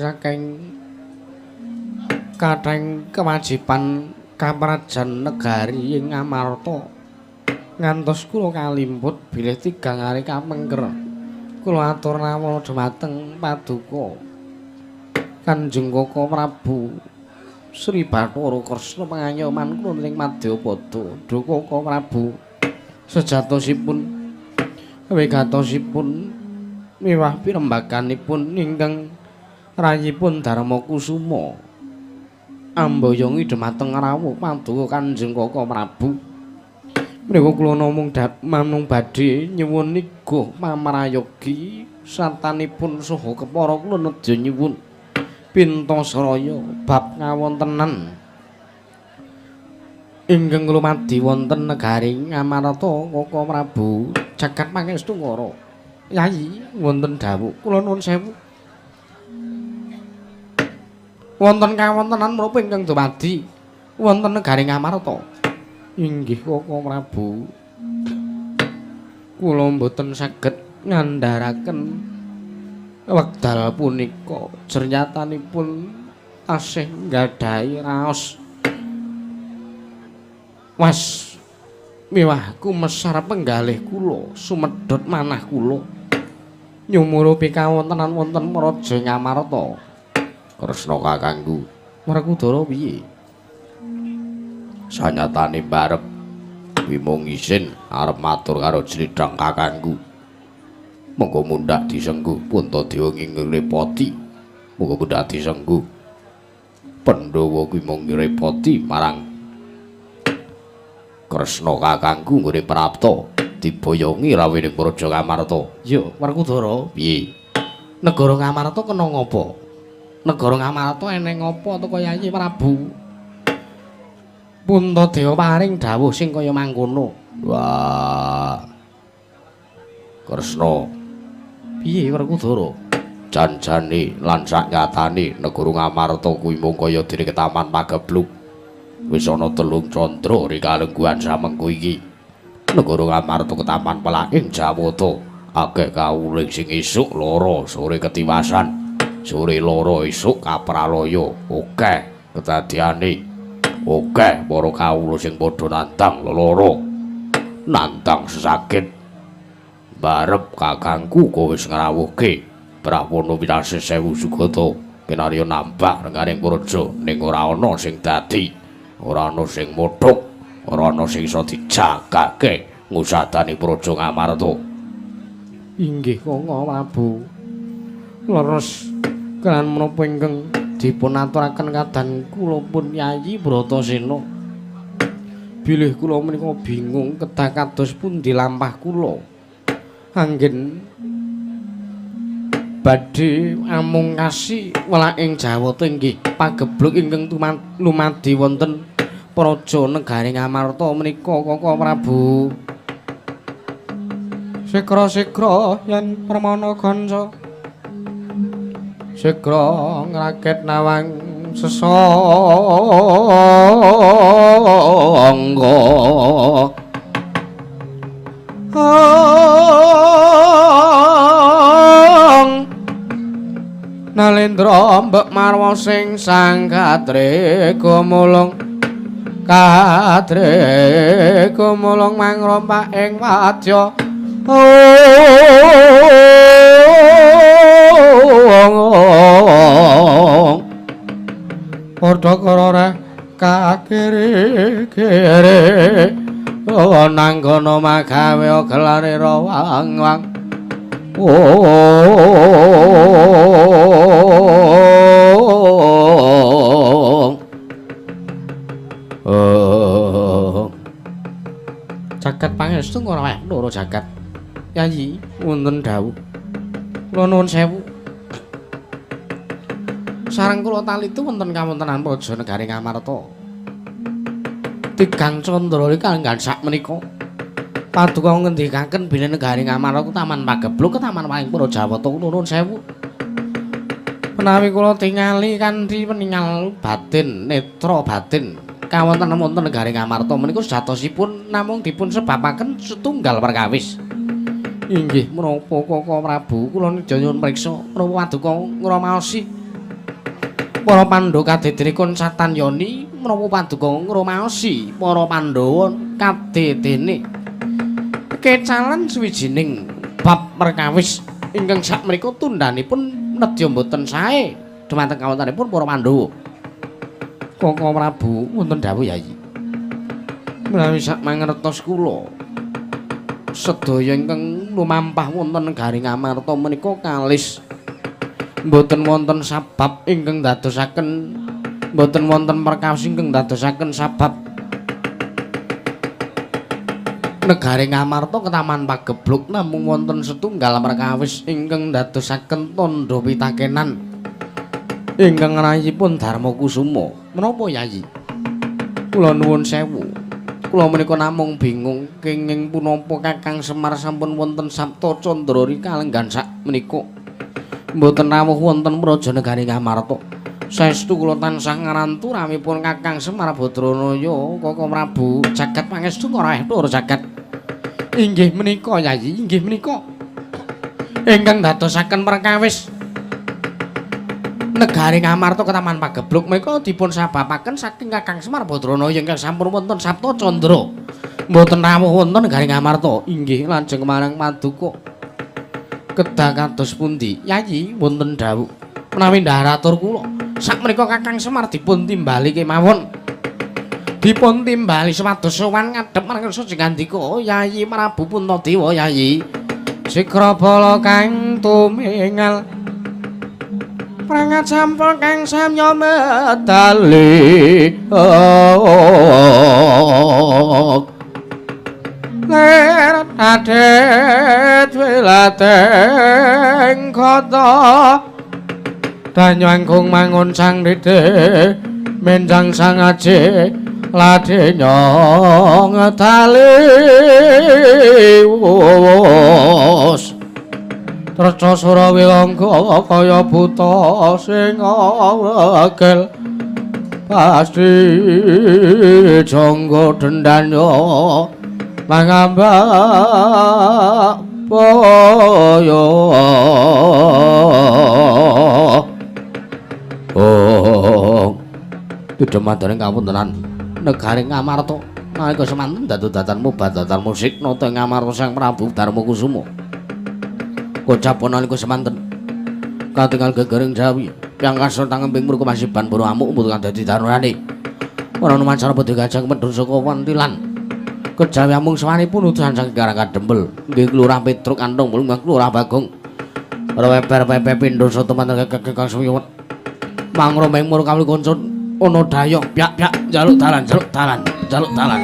[SPEAKER 1] kathahing kewajiban kaprajan negari ing Ngamarta ngantos kula kalimput bilih tigang ari kapengker. Kula atur nawala dhumateng paduka Kanjeng Koko Prabu Sri Bathara Kresna pangayoman kula ing madyapada. Duh Koko Prabu, sejatosipun wigatosipun miwah pirembaganipun ingkang rayipun Darma Kusuma amboyongi dhumateng rawuh paduka Kanjeng Koko Prabu. Menika kula namung namung badhe nyuwun nigo pamrayogi satanipun saha kepara kula nedya nyuwun pintasraya bab kawontenan ingkang lumadi wonten negari Ngamarta Koko Prabu jagat pangestu ngara. Yayi wonten dawuh kula nuwun sewu. Wonten kawontenan menapa ingkang dumadi wonten negari Ngamarta? Inggih Koko Prabu, kula mboten saged ngandharaken wekdal punika jernyatanipun tasih nggadahi raos was miwah kumesar penggalih kula sumedhot manah kula nyumurupi kawontenan wonten Praja Ngamarta.
[SPEAKER 3] Kresna kakangku,
[SPEAKER 1] Werkudara piye?
[SPEAKER 3] Sanyatane barep wimung isin arep matur karo jlidhang kakangku. Monggo mundhak disengguh Puntadewa ngrepoti. Monggo mundhak disengguh. Pandhawa kuwi mung ngrepoti marang Kresna kakangku nggone prapta diboyongi rawuh ning Praja Ngamarta.
[SPEAKER 1] Yo Werkudara
[SPEAKER 3] piye?
[SPEAKER 1] Negara Ngamarta kena ngopo? Negara Ngamarta eneng apa to kaya Yayi Prabu? Puntadewa paring dawuh sing kaya mangkono.
[SPEAKER 3] Wah. Kresna
[SPEAKER 1] piye Werkudara?
[SPEAKER 3] Jan-jane lan saknyatane negara Ngamarta kuwi mung kaya dene ketaman pagebluk. Wis ana telung candra rikalengguhan samengko iki. Negara Ngamarta ketaman pelaking Jawata, akeh kawuling sing esuk lara sore ketiwasan. Sore loro esuk kapralaya akeh kedadiane. Akeh para kawula sing padha nantang leloro. Nantang sesakit. Barep kakangku kowe wis ngrawuhke Prawana winasih sewu sugata kinarya nambah renganing praja ning ora ana sing dadi, ora ana sing mothok, ora ana sing iso dijagake ngusadani praja Ngamarta.
[SPEAKER 1] Inggih Kaka Prabu. Leres kelan menapa ingkang dipun aturaken kadan kula pun Yayi Bratasena. Bilih kula menika bingung kedah kados pundi lampah kula. Anggen badhe amungkasi welaking Jawata inggih pagebluk ingkang lumadi wonten praja negari Ngamarta menika Kaka Prabu. Sikra-sikra yen permana kanca sikra ngraket nawang sesangga. Nalendra mbek marwa sing sang katre gumulung katre gumulung mangrompak ing wadya. Padha kara kakere-kere nanggana magawe gelare rawang-wang. Jagat pangestu ora wayah loro jagat. Yayi wonten dawuh. Kula nuwun sewu. Sareng kula talitu wonten kawontenan praja negari Ngamarta. Tigang candra kanggan sak menika. Paduka ngendikaken bilih negari Ngamarta taman pagebluk taman paling para Jawata. Kula nuwun sewu. Menawi kula tingali kanthi peningal batin, netra batin kawontenan wonten negari Ngamarta menika sejatosipun namung dipun sebabaken setunggal perkawis. Inggih menapa Kaka Prabu kula nija nyuwun priksa menapa paduka ngramaosi para Pandhawa kadedenipun Satan Yoni menapa paduka ngramaosi para Pandhawa kadedene kecalan suwijining bab perkawis ingkang sakmenika tundhanipun nedya mboten sae dumateng kawontenanipun para Pandhawa. Kaka Prabu wonten dawuh Yayi. Menawi sak mangertos kula sedaya ingkang lumampah wonten negari Ngamarta menika kalis mboten wonten sabab ingkang dadosaken mboten wonten perkawis ingkang dadosaken sabab negari Ngamarta ketaman pagebluk namung wonten setunggal perkawis ingkang dadosaken tandha pitakenan ingkang rayipun Darmakusuma. Menapa Yayi? Kula nuwun sewu. Kula menika namung bingung kenging punapa Kakang Semar sampun wonten Sapta Candra kalenggan sak menika mboten rawuh wonten praja negari Ngamarta. Saestu kula tansah ngrantu rawuhipun Kakang Semar Badranaya Kaka Prabu jagat pangestu ora ora jagat. Inggih menika Yayi, inggih menika ingkang dadosaken perkawis negari Ngamarta ketaman pagebluk menika dipun sababaken saking Kakang Semar Badranaya ingkang sampun wonten Sapta Candra mboten rawuh wonten negari Ngamarta. Inggih lajeng marang paduka kedah kados pundi Yayi wonten dawuh menawi ndharatur kula sakmenika Kakang Semar dipun timbali kemawon dipun timbali supados sowan ngadhep marang kersa jengandika Yayi Prabu Puntadewa. Yayi sikra bala kang tumingal prangat sampun kang samya medali ler adet wilateng kota danyangkung mangun sang dite menjang sang aje lade nyong tali wus Treca sura wilangga kaya buta sing wegel pasti jangga dendanya mangambak boyo. Oh. Dumadane kawontenan negari Ngamarta nalika semanten dadu-dadan mubadatan musik nata ing Ngamarta Sang Prabu Darmakusuma. Kocap nalika semanten katingal gegering Jawi piyangkasa tangemping murka masiban para amuk mbutuh dadi danurane. Ora ana mancara padha gajah medhun saka wantilan. Kejawi amung sawanipun utusan saking Karang Kadempel nggih Kelurah Petruk Antung Mulung Kelurah Bagong. Ora weper-weper pindho sata manten kekek suwiwet. Mangromeng murka kawula kanca ana dayok pyak-pyak njaluk dalan njaluk dalan njaluk dalan.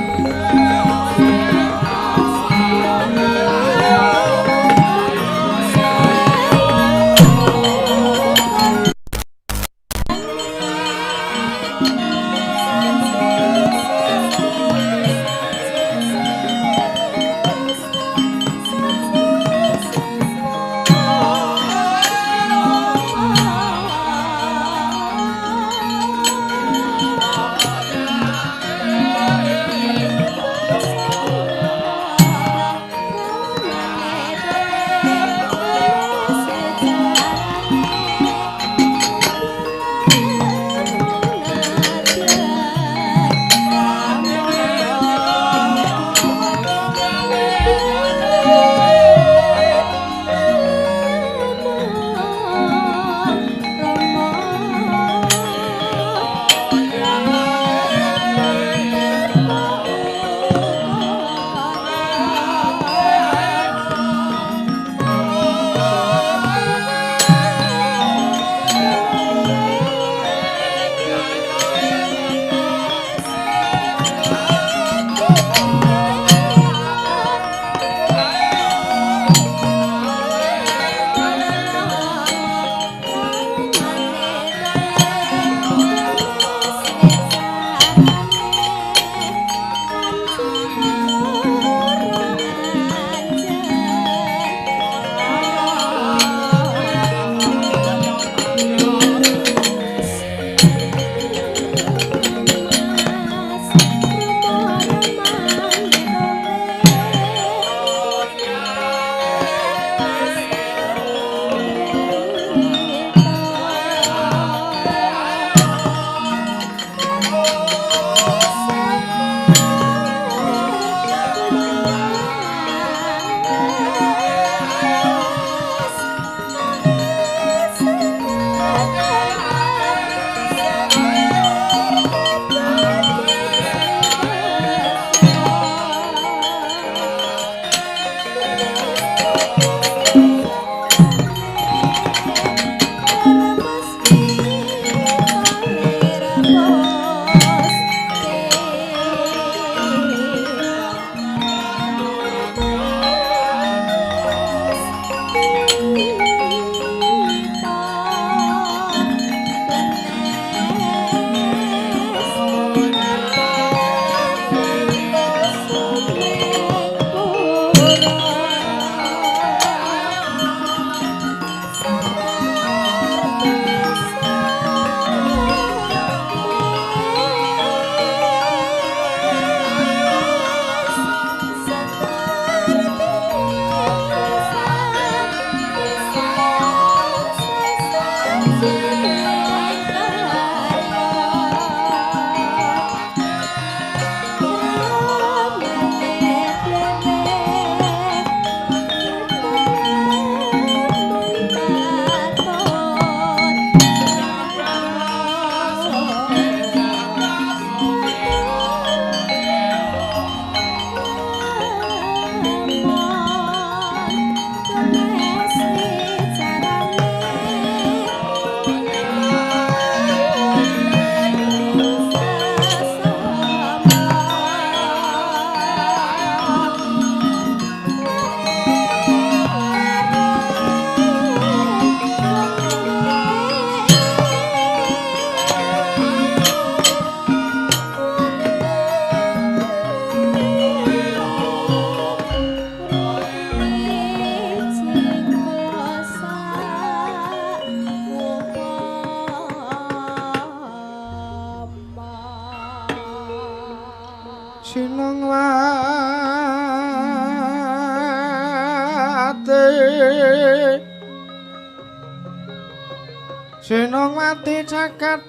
[SPEAKER 1] Sinongwati caket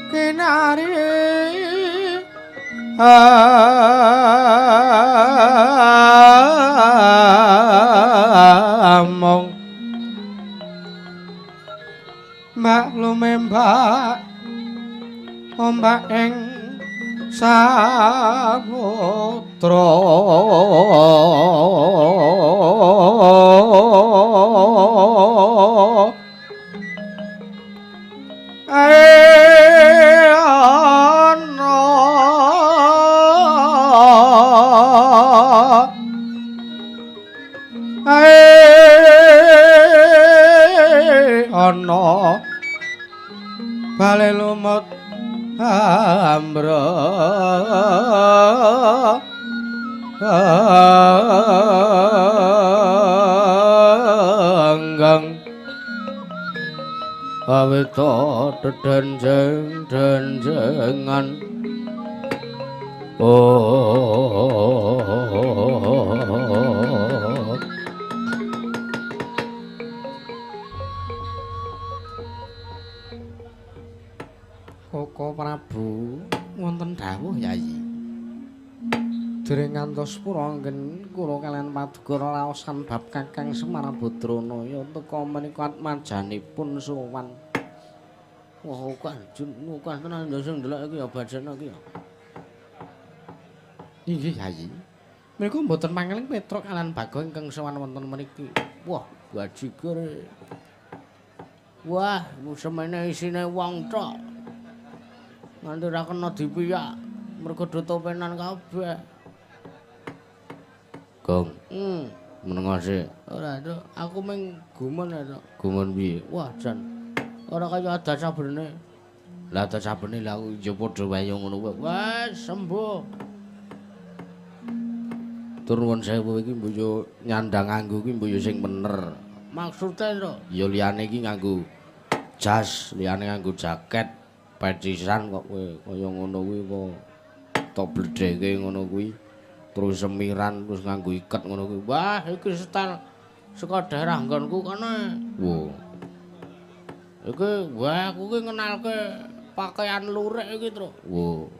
[SPEAKER 1] kinari among maklume mbak ombak ing samudra. Ana bale lumut ambrang. Awita dedenjeng denjengan. Oh, Koko Prabu wonten dawuh Yayi. Dereng ngantos pura anggen kula kaliyan paduka raosan bab Kakang Semar Badrana ya teka menika atmajanipun sowan. Wah, akeh akeh tenan sing ndelok iki ya bajana iki ya. Inggih Yayi. Menika mboten mangeling Petruk kaliyan Bagong ingkang sowan wonten mriki. Wah, bajigur. Wah, semene isine wong tok. Nganti ora kena dipiyak mergo do topenan kabeh. Gong. Meneng sik. Ora, Cuk. Aku mung gumun ya, Cuk. Gumun piye? Wah, jan. Ora kaya ada sabene. Lah ada sabene lah aku ya padha wae ngono kuwi. Wah, sembuh. Tur nuwun sewu iki mbok yo nyandang nganggo iki mbok yo sing bener. Maksude, Cuk? Ya liyane iki nganggo jas, liyane nganggo jaket. Pecisan kok kowe kaya ngono kuwi apa tok bledheke ngono kuwi terus semiran terus nganggo iket ngono kuwi. Wah, iki setel saka daerah nggonku kono. Wo. Iki wah aku ki ngenalke pakaian lurik iki, Truk. Wo.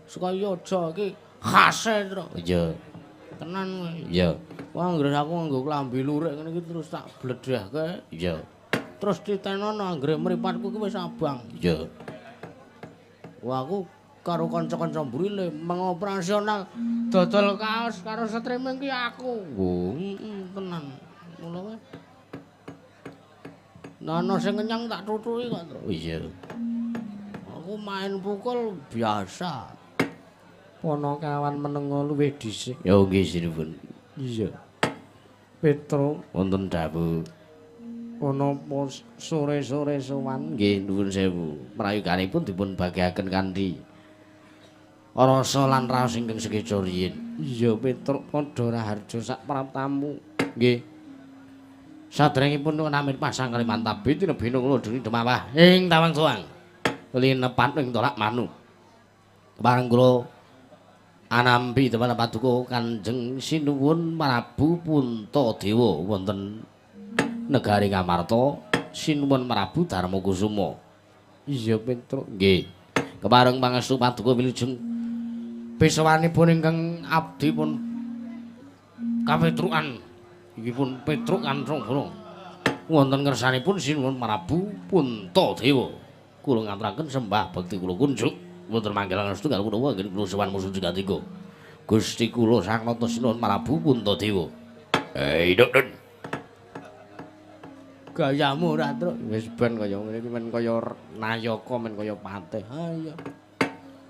[SPEAKER 1] Saka Yojo iki khase, Truk. Iya. Tenan kowe. Iya. Wah, anggere aku nganggo klambi lurik ngene iki terus tak bledhehke. Iya. Terus ditenono anggere mripatku ki wis abang. Iya. Wah, aku karo kanca-kanca mburi le mengoperasional dodol kaos karo streaming ki aku. Wo, tenan. Ngono wae. Nah, ana sing kenyang tak tutuki kok, Truk. Iya. Aku main pukul biasa. Ponokawan menengo luwih dhisik. Ya nggih sinuwun. Iya. Petruk wonten dawuh. Ana sore-sore sowan nggih nuwun sewu. Prayoganipun dipun bagiaken kanthi rasa lan raos ingkang sekeca riyin. Iya Petruk padha raharja sak praptamu. Nggih. Saderengipun namit pasang Kalimantabi tinebina kula dene demawah ing tawang tuang. Linepat ing tolak manu. Kepareng kula anampi teman paduka Kanjeng Sinuwun Prabu Puntadewa wonten negari Ngamarta, Sinuwun Prabu Darmakusuma. Iya Petruk nggih. Kepareng pangestu paduka wilujeng pisawanipun ingkang abdi pun kapetrukan. Iki pun Petruk Kantrung wonten ngersanipun Sinuwun Prabu Puntadewa. Kula ngaturaken sembah bekti kula kunjuk wonten manggilan setunggal kula anggen kula sowan musuh jegatiga. Gusti kula Sang Nata Sinuwun Prabu Puntadewa. Hei, Dok. Gayamu ora, Truk. Wis ben kaya ngene iki men kaya nayaka men kaya patih. Ha iya.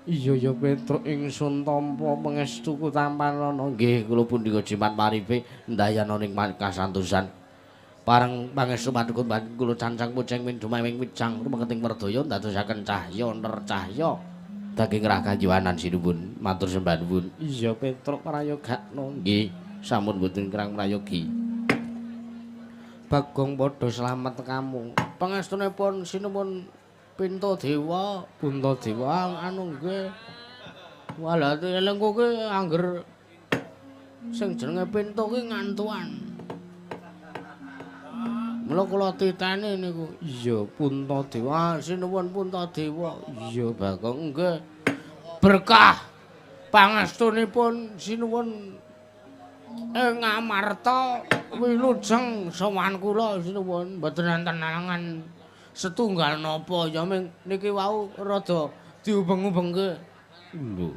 [SPEAKER 1] Iya ya Petruk ingsun tampa pangestuku tampanana. Nggih kula pundhika jimat marife ndayana ning kasantosan. Pareng pangestu paduka kula cancang puceng mindhumawing wijang rumeketing werdaya ndadosaken cahya ner cahya daging rakajuwanan sinuwun matur sembah nuwun. Iya Petruk prayogakno. Nggih sampun boten kirang prayogi. Bagong padha slamet kamu. Pangestunipun sinuwun Puntadewa, Puntadewa anu nggih. Walah elengku ki angger sing jenenge Pinto ki ngantuan. Mula kula titeni niku. Iya, Puntadewa. Sinuwun Puntadewa. Iya, Bagong. Nggih. Berkah pangestunipun sinuwun ing Amarta wilujeng sowan kula sinuwun mboten enten alangan setunggal napa ya ming niki wau rada diubeng-ubengke. Lho.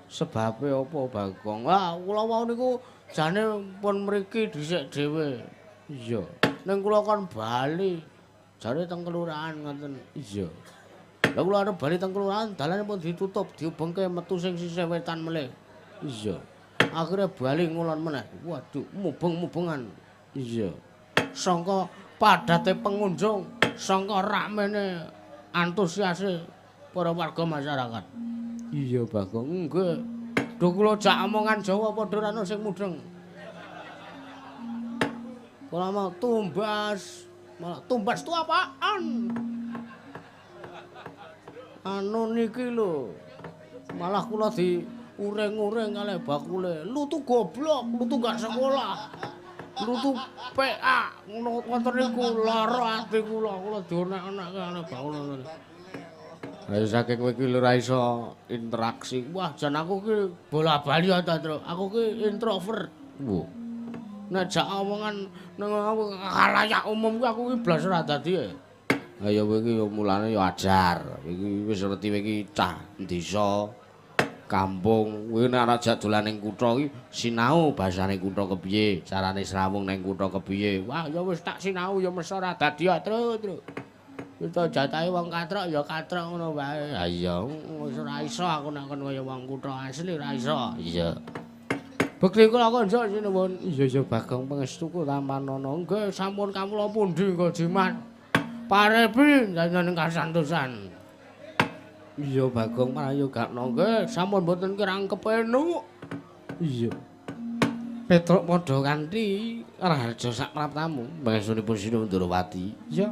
[SPEAKER 1] Sebabe apa, Bagong? Ah, kula wau niku jane pun mriki dhisik dhewe. Iya. Ning kula kon bali. Jare teng kelurahan ngoten. Iya. Lah kula arep bali teng kelurahan dalane pun ditutup, diubengke metu sing sisih wetan melih. Iya. Akhire bali ngulon meneh. Waduh, mubeng-mubengan. Iya. Sangka padate pengunjung, sangka ramene antusiase para warga masyarakat. Iya, Bagong. Nggih. Duh kula jak omongan Jawa padha ora ono sing mudheng. Kula mau tumbas, malah tumbas tu apaan? Anu niki lho. Malah kula di uring-uring kalih bakule. Lu tuh goblok, lu tuh gak sekolah. Lu tuh PA ngono ngoten niku lara ati kula, kula dionek-onek kalih bakule ngoten. Lah saking kowe iki ora iso interaksi. Wah, jan aku ki bola-bali ta, Truk. Aku ki introvert. Wah. Nek jak omongan nang khalayak umum kuwi aku ki blas ora dadi. Ha ya kowe iki ya mulane ya ajar. Iki wis ngerti kowe iki cah desa kampung. Kowe nek ora jak dolan ning kutha iki sinau basane kutha kepiye, carane srawung ning kutha kepiye. Wah, ya wis tak sinau ya mesti ora dadi ya, Truk, Truk. Wis to jatahe wong katrok ya katrok ngono wae. Ha iya, wis ora iso aku nek kon kaya wong kutha asli ora iso. Iya. Bekti kula konjuk sinuwun. Iya ya Bagong pangestu kula tampanana. Nggih sampun kawula pundi nggo jimat. Parepi njenengan kasantosan. Iya Bagong prayogakna nggih sampun mboten kirang kepenuk. Iya. Petruk padha kanthi raharja sak praptamu. Pangestunipun Sinuwun Ndorowati. Iya.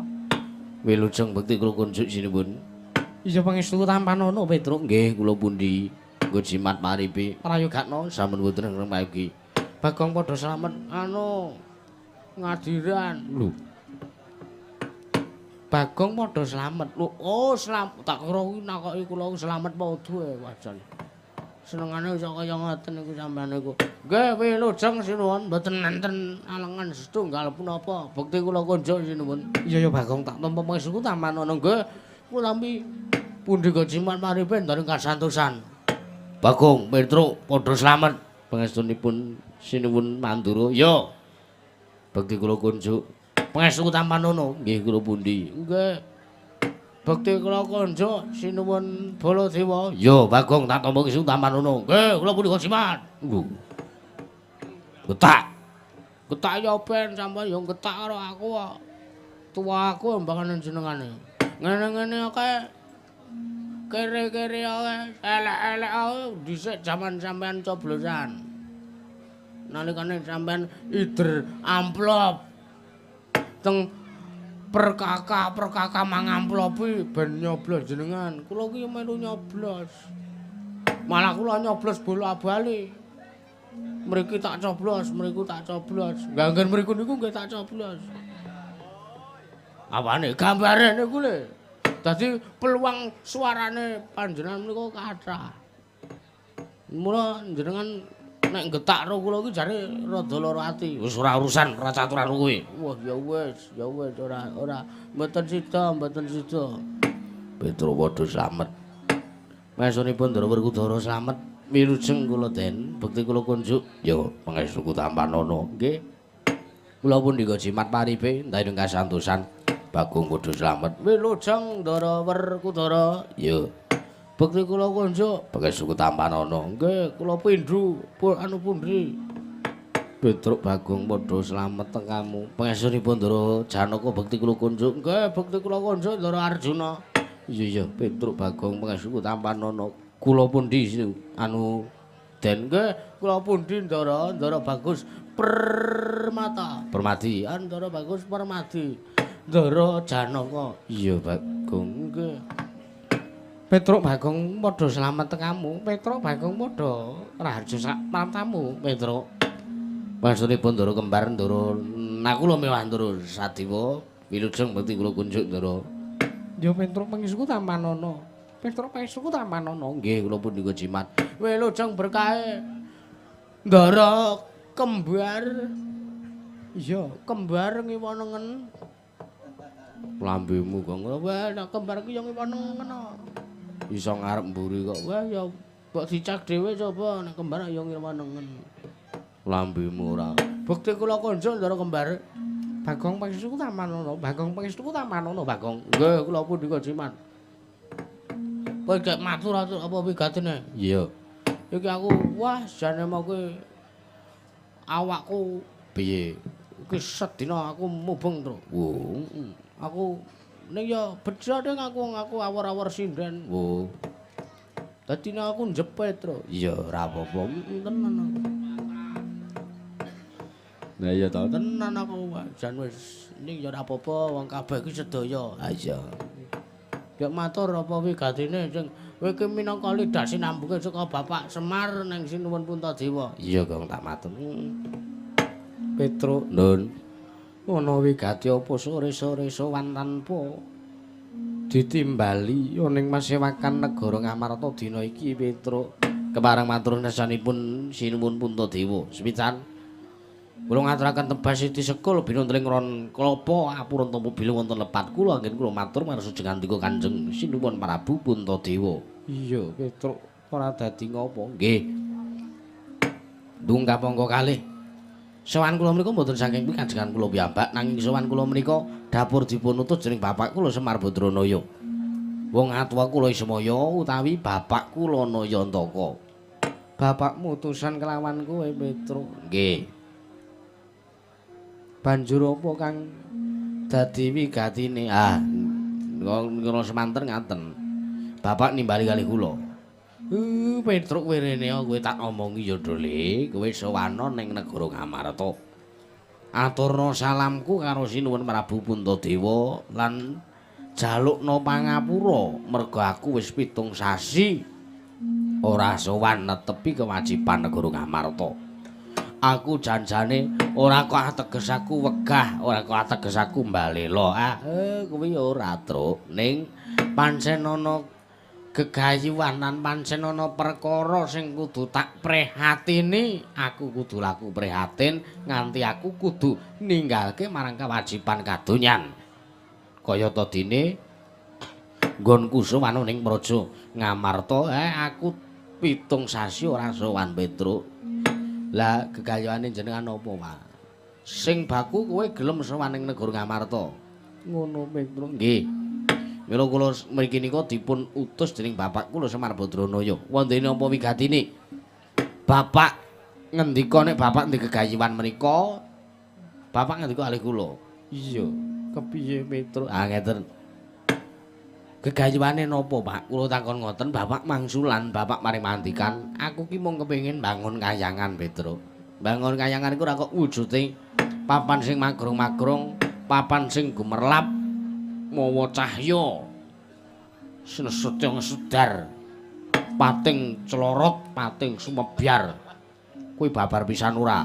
[SPEAKER 1] Wilujeng bekti kula kunjuk sinuwun. Iya pangestu tampanana Petruk nggih kula pundi. Nggo jimat paripi prayogakna sampun boten ngremagi. Bagong padha slamet anu ngadiran. Lho. Bagong padha slamet. Lho, oh slam tak kira kuwi nakoki kula slamet padha e wajan. Senengane iso kaya ngoten niku sampean niku. Nggih wilujeng sinuwun mboten enten alengan setunggal punapa. Bekti kula kunjuk sinuwun. Iya ya Bagong tak tampa pangestu tampanana nggih. Kula tampi pundi nggo jimat paripi ndaren kasantosan. Bagong Petruk padha slamet pangestunipun sinuwun Mandura. Ya. Bekti kula kunjuk. Pangestu tampanana nggih kula pundi. Nggih. Bekti kula kunjuk sinuwun Baladewa. Ya Bagong tak tampa pangestu tampanana. Nggih kula pundi jimat. Lho. Getak. Getak ya ben sampeyan ya getak karo aku kok. Tuwa aku mbangane jenengane. Ngene-ngene akeh. Kere-kere ae, elek-elek ae dhisik jaman sampean coblosan. Nalikane sampean ider amplop teng perkaka-perkaka mangamplopi ben nyoblos jenengan. Kula ki melu nyoblos. Malah kula nyoblos bola-bali. Mriki tak coblos, mriku tak coblos. Nganggen mriku niku nggih tak coblos. Apane gambare niku lho. Dadi peluang suarane panjenengan menika kathah. Mula jenengan nek getak ro kula iki jare rada lara ati. Wis ora urusan, ora caturan kowe. Wah, ya wis ora ora mboten sida, mboten sida. Petruk padha slamet. Pangestunipun Ndara Werkudara slamet. Wilujeng kula Den, bekti kula kunjuk. Ya pangestuku tampanana. Nggih. Kula pundi jimat paripe ndayung kasantosan. Bagong padha slamet. Wilujeng Ndara Werkudara. Ya. Bekti kula kunjuk pangestuku tampanana. Nggih, kula pindhu anu pundi. Petruk Bagong padha slamet tekamu. Pangestunipun Ndara Janaka bekti kula kunjuk. Nggih, bekti kula kunjuk Ndara Arjuna. Iya iya, Petruk Bagong pangestuku tampanana. Kula pundi anu Den nggih, kula pundi Ndara, Ndara Bagus Permata. Permadi, Ndara Bagus Permadi. Ndara Janaka. Iya Bagong nggih. Petruk Bagong padha slamet tekamu. Petruk Bagong padha raharja sak praptamu, Petruk. Pangestunipun Ndara kembar Ndara Nakula mewah Ndara Sadewa, wilujeng bekti kula kunjuk Ndara. Ya Petruk pangestuku tampanana. Petruk pangestuku tampanana. Nggih, kula pun jimat. Wilujeng berkahe Ndara kembar. Iya, kembar ngiwa nengen. Lambemu kok ngono. Wah, nek kembar ki ya ngiwa nengen. Iso ngarep mburi kok. Wah, ya mbok dicek dhewe coba nek kembar ya ngiwa nengen. Lambemu ora. Bekti kula konjuk Ndara kembar. Bagong pangestuku tampanana, Bagong pangestuku tampanana, Bagong. Nggih, kula punika jimat. Kowe gek matur apa wigatine? Iya. Iki aku wah jane mau kowe awakku piye? Iki sedina aku mubeng, Tru. Wo, aku ning ya bejo ning aku awor-awor sinden. Wo. Dadi nek aku njepit, Tru. Iya, ora apa-apa. Tenan aku. Nah iya to, tenan aku jan wis ning ya ora apa-apa wong kabeh iki sedaya. Ha iya. Gek matur apa wigatine sing kowe iki minangka lidah sinambuke saka Bapak Semar ning Sinuwun Puntadewa. Iya, Gong, tak matur. Petruk, Ndun. Ana wigati apa sore-sore sowan tanpa ditimbali ning masewakan negara Ngamarta dina iki, Petruk. Kepareng matur nasanipun Sinuwun Puntadewa. Sepisan kula ngaturaken tebas siti sekul binuntling ron klapa apurun tampa bilih wonten lepat kula anggen kula matur marang sujeng andika Kanjeng Sinuwun Prabu Puntadewa. Iya, Petruk, ora dadi ngopo. Nggih. Ndung kapangka kalih. Sowan kula menika mboten saking pikajengan kula piyambak nanging sowan kula menika dapur dipun utus dening bapak kula Semar Badranaya. Wong atuwa kula Ismaya utawi bapak kula Nayantaka. Bapakmu utusan kelawan kowe, Petruk. Nggih. Banjur apa kang dadi wigatine? Ah, kula semanten ngaten. Bapak nimbali kalih kula. Petruk kowe rene kowe tak omongi ya Ndole, kowe sowana ning negara Ngamarta. Aturna salamku karo Sinuwun Prabu Puntadewa lan jalukna pangapura merga aku wis 7 sasi ora sowan netepi kewajiban negara Ngamarta. Aku janjane ora kok ateges aku wegah, ora kok ateges aku mbalela. Ah, kuwi ora, Truk. Ning pancen ana gegayuhan pancen ana perkara sing kudu tak prihatini, aku kudu laku prihatin nganti aku kudu ninggalke marang kewajiban kadonyan. Kayata dene nggonku sowan ning Praja Ngamarta, aku 7 sasi ora sowan, Petruk. Lah gegayuhane jenengan apa, Pak? Sing baku kowe gelem sowan ning negara Ngamarta. Ngono, Petruk. Nggih. Mila kula mriki nika dipun utus dening bapak kula Semar Badranaya. Wondene apa wigatine? Bapak ngendika nek bapak ndek gegayuhan menika, bapak ngendika kalih kula. Iya, kepiye Petruk? Ah ngeten. Gegayuhane napa, Pak? Kula takon ngoten, bapak mangsulan, bapak maring mandikan, aku ki mung kepengin bangun kayangan, Petruk. Bangun kayangan iku ora kok wujude papan sing magrong-magrong, papan sing gumerlap, mawa cahya sinesetya ngesedar, pating celorot, pating sumebyar. Kuwi babar pisan ora?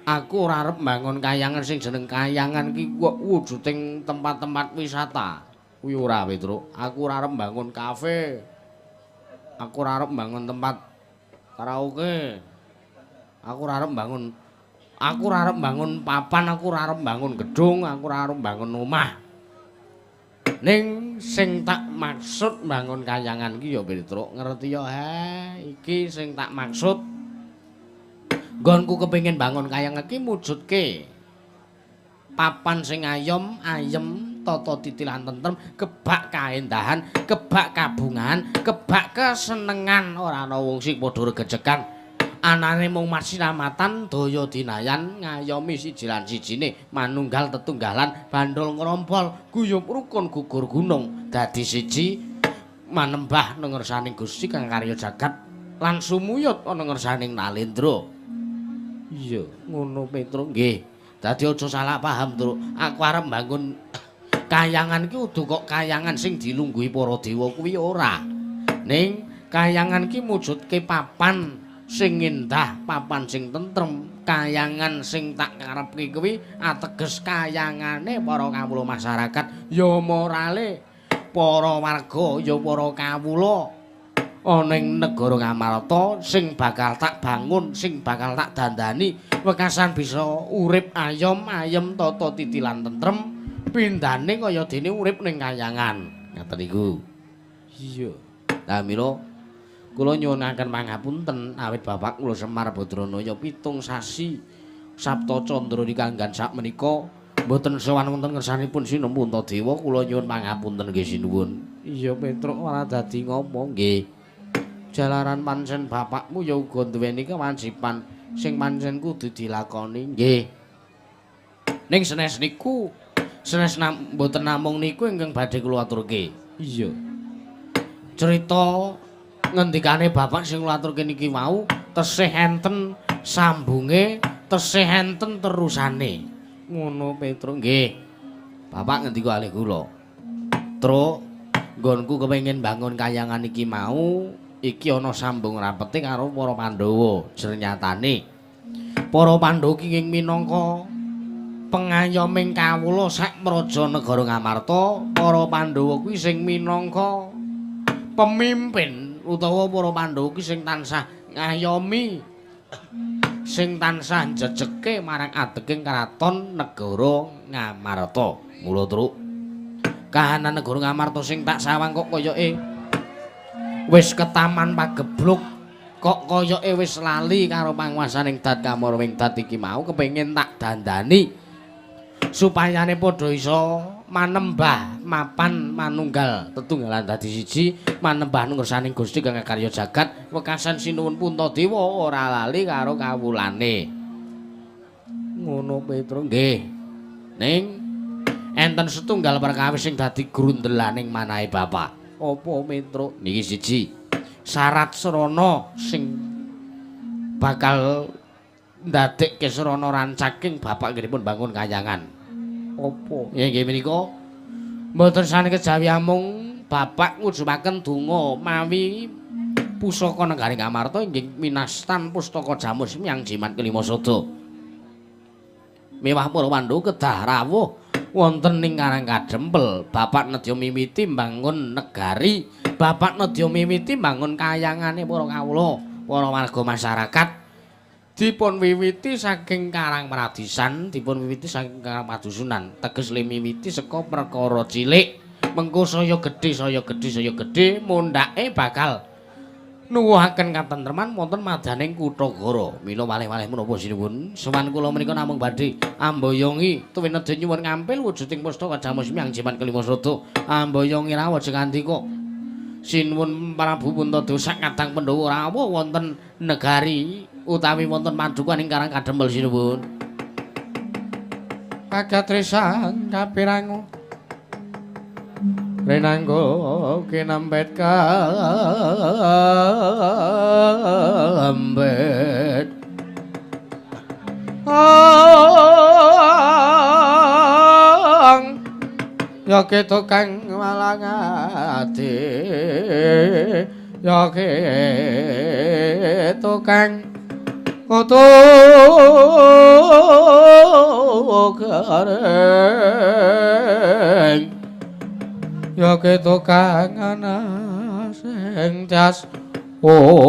[SPEAKER 1] Aku ora arep mbangun kayangan sing jeneng kayangan ki kok wujuding tempat-tempat wisata. Kuwi ora, Petruk. Aku ora arep mbangun kafe. Aku ora arep mbangun tempat karaoke. Aku ora arep mbangun, aku ora arep mbangun papan, aku ora arep mbangun gedung, aku ora arep mbangun omah. Ning sing tak maksud mbangun kayangan ki ya Petruk, ngerti ya? He, iki sing tak maksud. Nggonku kepengin bangun kayangan ki mujudke papan sing ayom, ayem, tata titi lan tentrem, kebak kaendahan, kebak kabungan, kebak kesenengan, ora ana wong sing padha regejekan. Anane mung masinamatan daya dinayan ngayomi siji lan sijine, manunggal tetunggalan, bandol ngrompol, guyub rukun gugur gunung, dadi siji manembah nang ngersaning Gusti kang karya jagat lan sumuyut ana ngersaning Nalendra. Iya, ngono Petruk. Nggih. Dadi aja salah paham, Truk. Aku arep mbangun kayangan ki udu kok kayangan sing dilungguhi para dewa kuwi ora. Ning kayangan ki mujudke papan sing endah, papan sing tentrem, kayangan sing tak karepke kuwi ateges kayangane para kawula masyarakat, ya morale para warga, ya para kawula ana ing negara Ngamarta sing bakal tak bangun, sing bakal tak dandani, wekasan bisa urip ayom, ayem tata titi lan tentrem, pindhane kaya dene urip ning kayangan. Ngaten niku. Iya. Lah mila kula nyuwunaken pangapunten awit bapak kula Semar Badranaya 7 sasi Sabta Candra dikanggan sakmenika mboten sowan wonten ngersanipun Sinuwun Puntadewa, kula nyuwun pangapunten nggih sinuwun. Iya Petruk ora dadi ngopo nggih. Jalaran pancen bapakmu ya uga duweni kewajiban sing pancen kudu dilakoni nggih. Ning senes niku, senes mboten namung niku ingkang badhe kula aturke. Iya. Cerita ngendikane bapak sing kula aturke niki wau tesih enten sambunge, tesih enten terusane. Ngono Petruk nggih. Bapak ngendika kalih kula. Truk, nggonku kepengin bangun kayangan iki mau, iki ana sambung rapete karo para Pandhawa. Jernyatane para Pandhawa ki ing minangka pengayoming kawula sak praja negara Ngamarta, para Pandhawa kuwi sing minangka pemimpin utawa para Pandhawa kuwi sing tansah ngayomi, sing tansah njejeke marang adeging kraton negara Ngamarta. Mula Truk, kahanan negara Ngamarta sing tak sawang kok koyoke wis ketaman pagebluk, kok koyoke wis lali karo panguwasaning Dat Kamara Wingdat iki mau kepengin tak dandani supayane padha iso manembah mapan manunggal tetunggalan dadi siji, manembah ngersaning Gusti kang karya jagat, wekasan Sinuwun Puntadewa ora lali karo kawulane. Ngono Petruk nggih. Ning enten setunggal perkawis sing dadi grundelaning manahe bapak. Apa Petruk? Niki siji syarat srana sing bakal ndadekke srana rancaking bapak nggihipun bangun kayangan. Apa? Ya nggih menika mboten sane kejawi amung bapak ngujumaken donga mawi pusaka negari Ngamarta inggih minastan pustaka jamus yang jimat kelima sada. Mewah para Pandhawa kedah rawuh wonten ing Karang Kadempel. Bapak nedya mimiti mbangun negari, bapak nedya mimiti mbangun kayangane para kawula, para warga masyarakat. Dipun wiwiti saking Karang Pradisan, dipun wiwiti saking Karang Padusunan. Teges le miwiti saka perkara cilik, mengko saya gedhe, saya gedhe, saya gedhe, mundhake bakal nuwuhaken katentreman wonten madaning Kutha-Gara. Mila malih-malih menapa sinuwun, sowan kula menika namung badhe amboyongi tuwin nedya nyuwun ngampil wujuding pustaka jamus miang jimat kelima sada. Amboyongi rawuh jengandika Sinuwun Prabu Puntadewa sak kadang Pandhawa rawuh wonten negari utawi wonten padukan ing Karang Kadempel sinuwun.
[SPEAKER 4] Kagatresan kapirangu renanggo kinempet kambet ang ya ketukang malangati ya ketukang kutu garing ya ketukang ana sing jas
[SPEAKER 1] oh.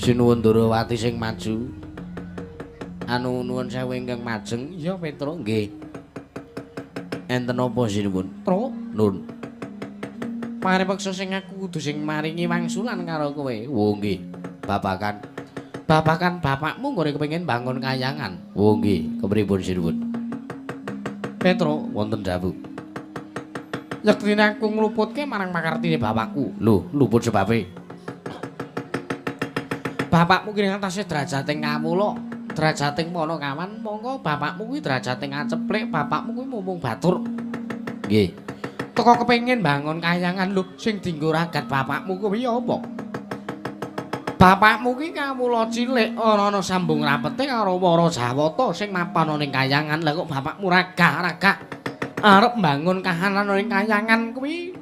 [SPEAKER 1] Sinuwun Durawati sing maju. Anu nuwun sewu ingkang majeng. Iya Petruk nggih. Enten apa sinuwun? Truk nun. Paripeksa sing aku kudu sing maringi wangsulan karo kowe. Oh nggih. Babakan bapakmu nggone kepengin bangun kayangan. Oh nggih, kepripun sinuwun? Petruk wonten dawuh. Yektine aku ngluputke marang pakartine bapakku. Lho, luput sebabe? Bapakmu ki ngatasi derajating kawula, derajating panakawan, mongko bapakmu kuwi derajating aceplik, bapakmu kuwi mumpung batur. Nggih. Teko kepengin bangun kayangan lho, sing dienggo ragat bapakmu kuwi apa? Bapakmu ki kawula cilik ora ana sambung rapete karo para Jawata sing mapan ana ing kayangan. Lah kok bapakmu ragah-ragah Arep mbangun kahanan ing kayangan kuwi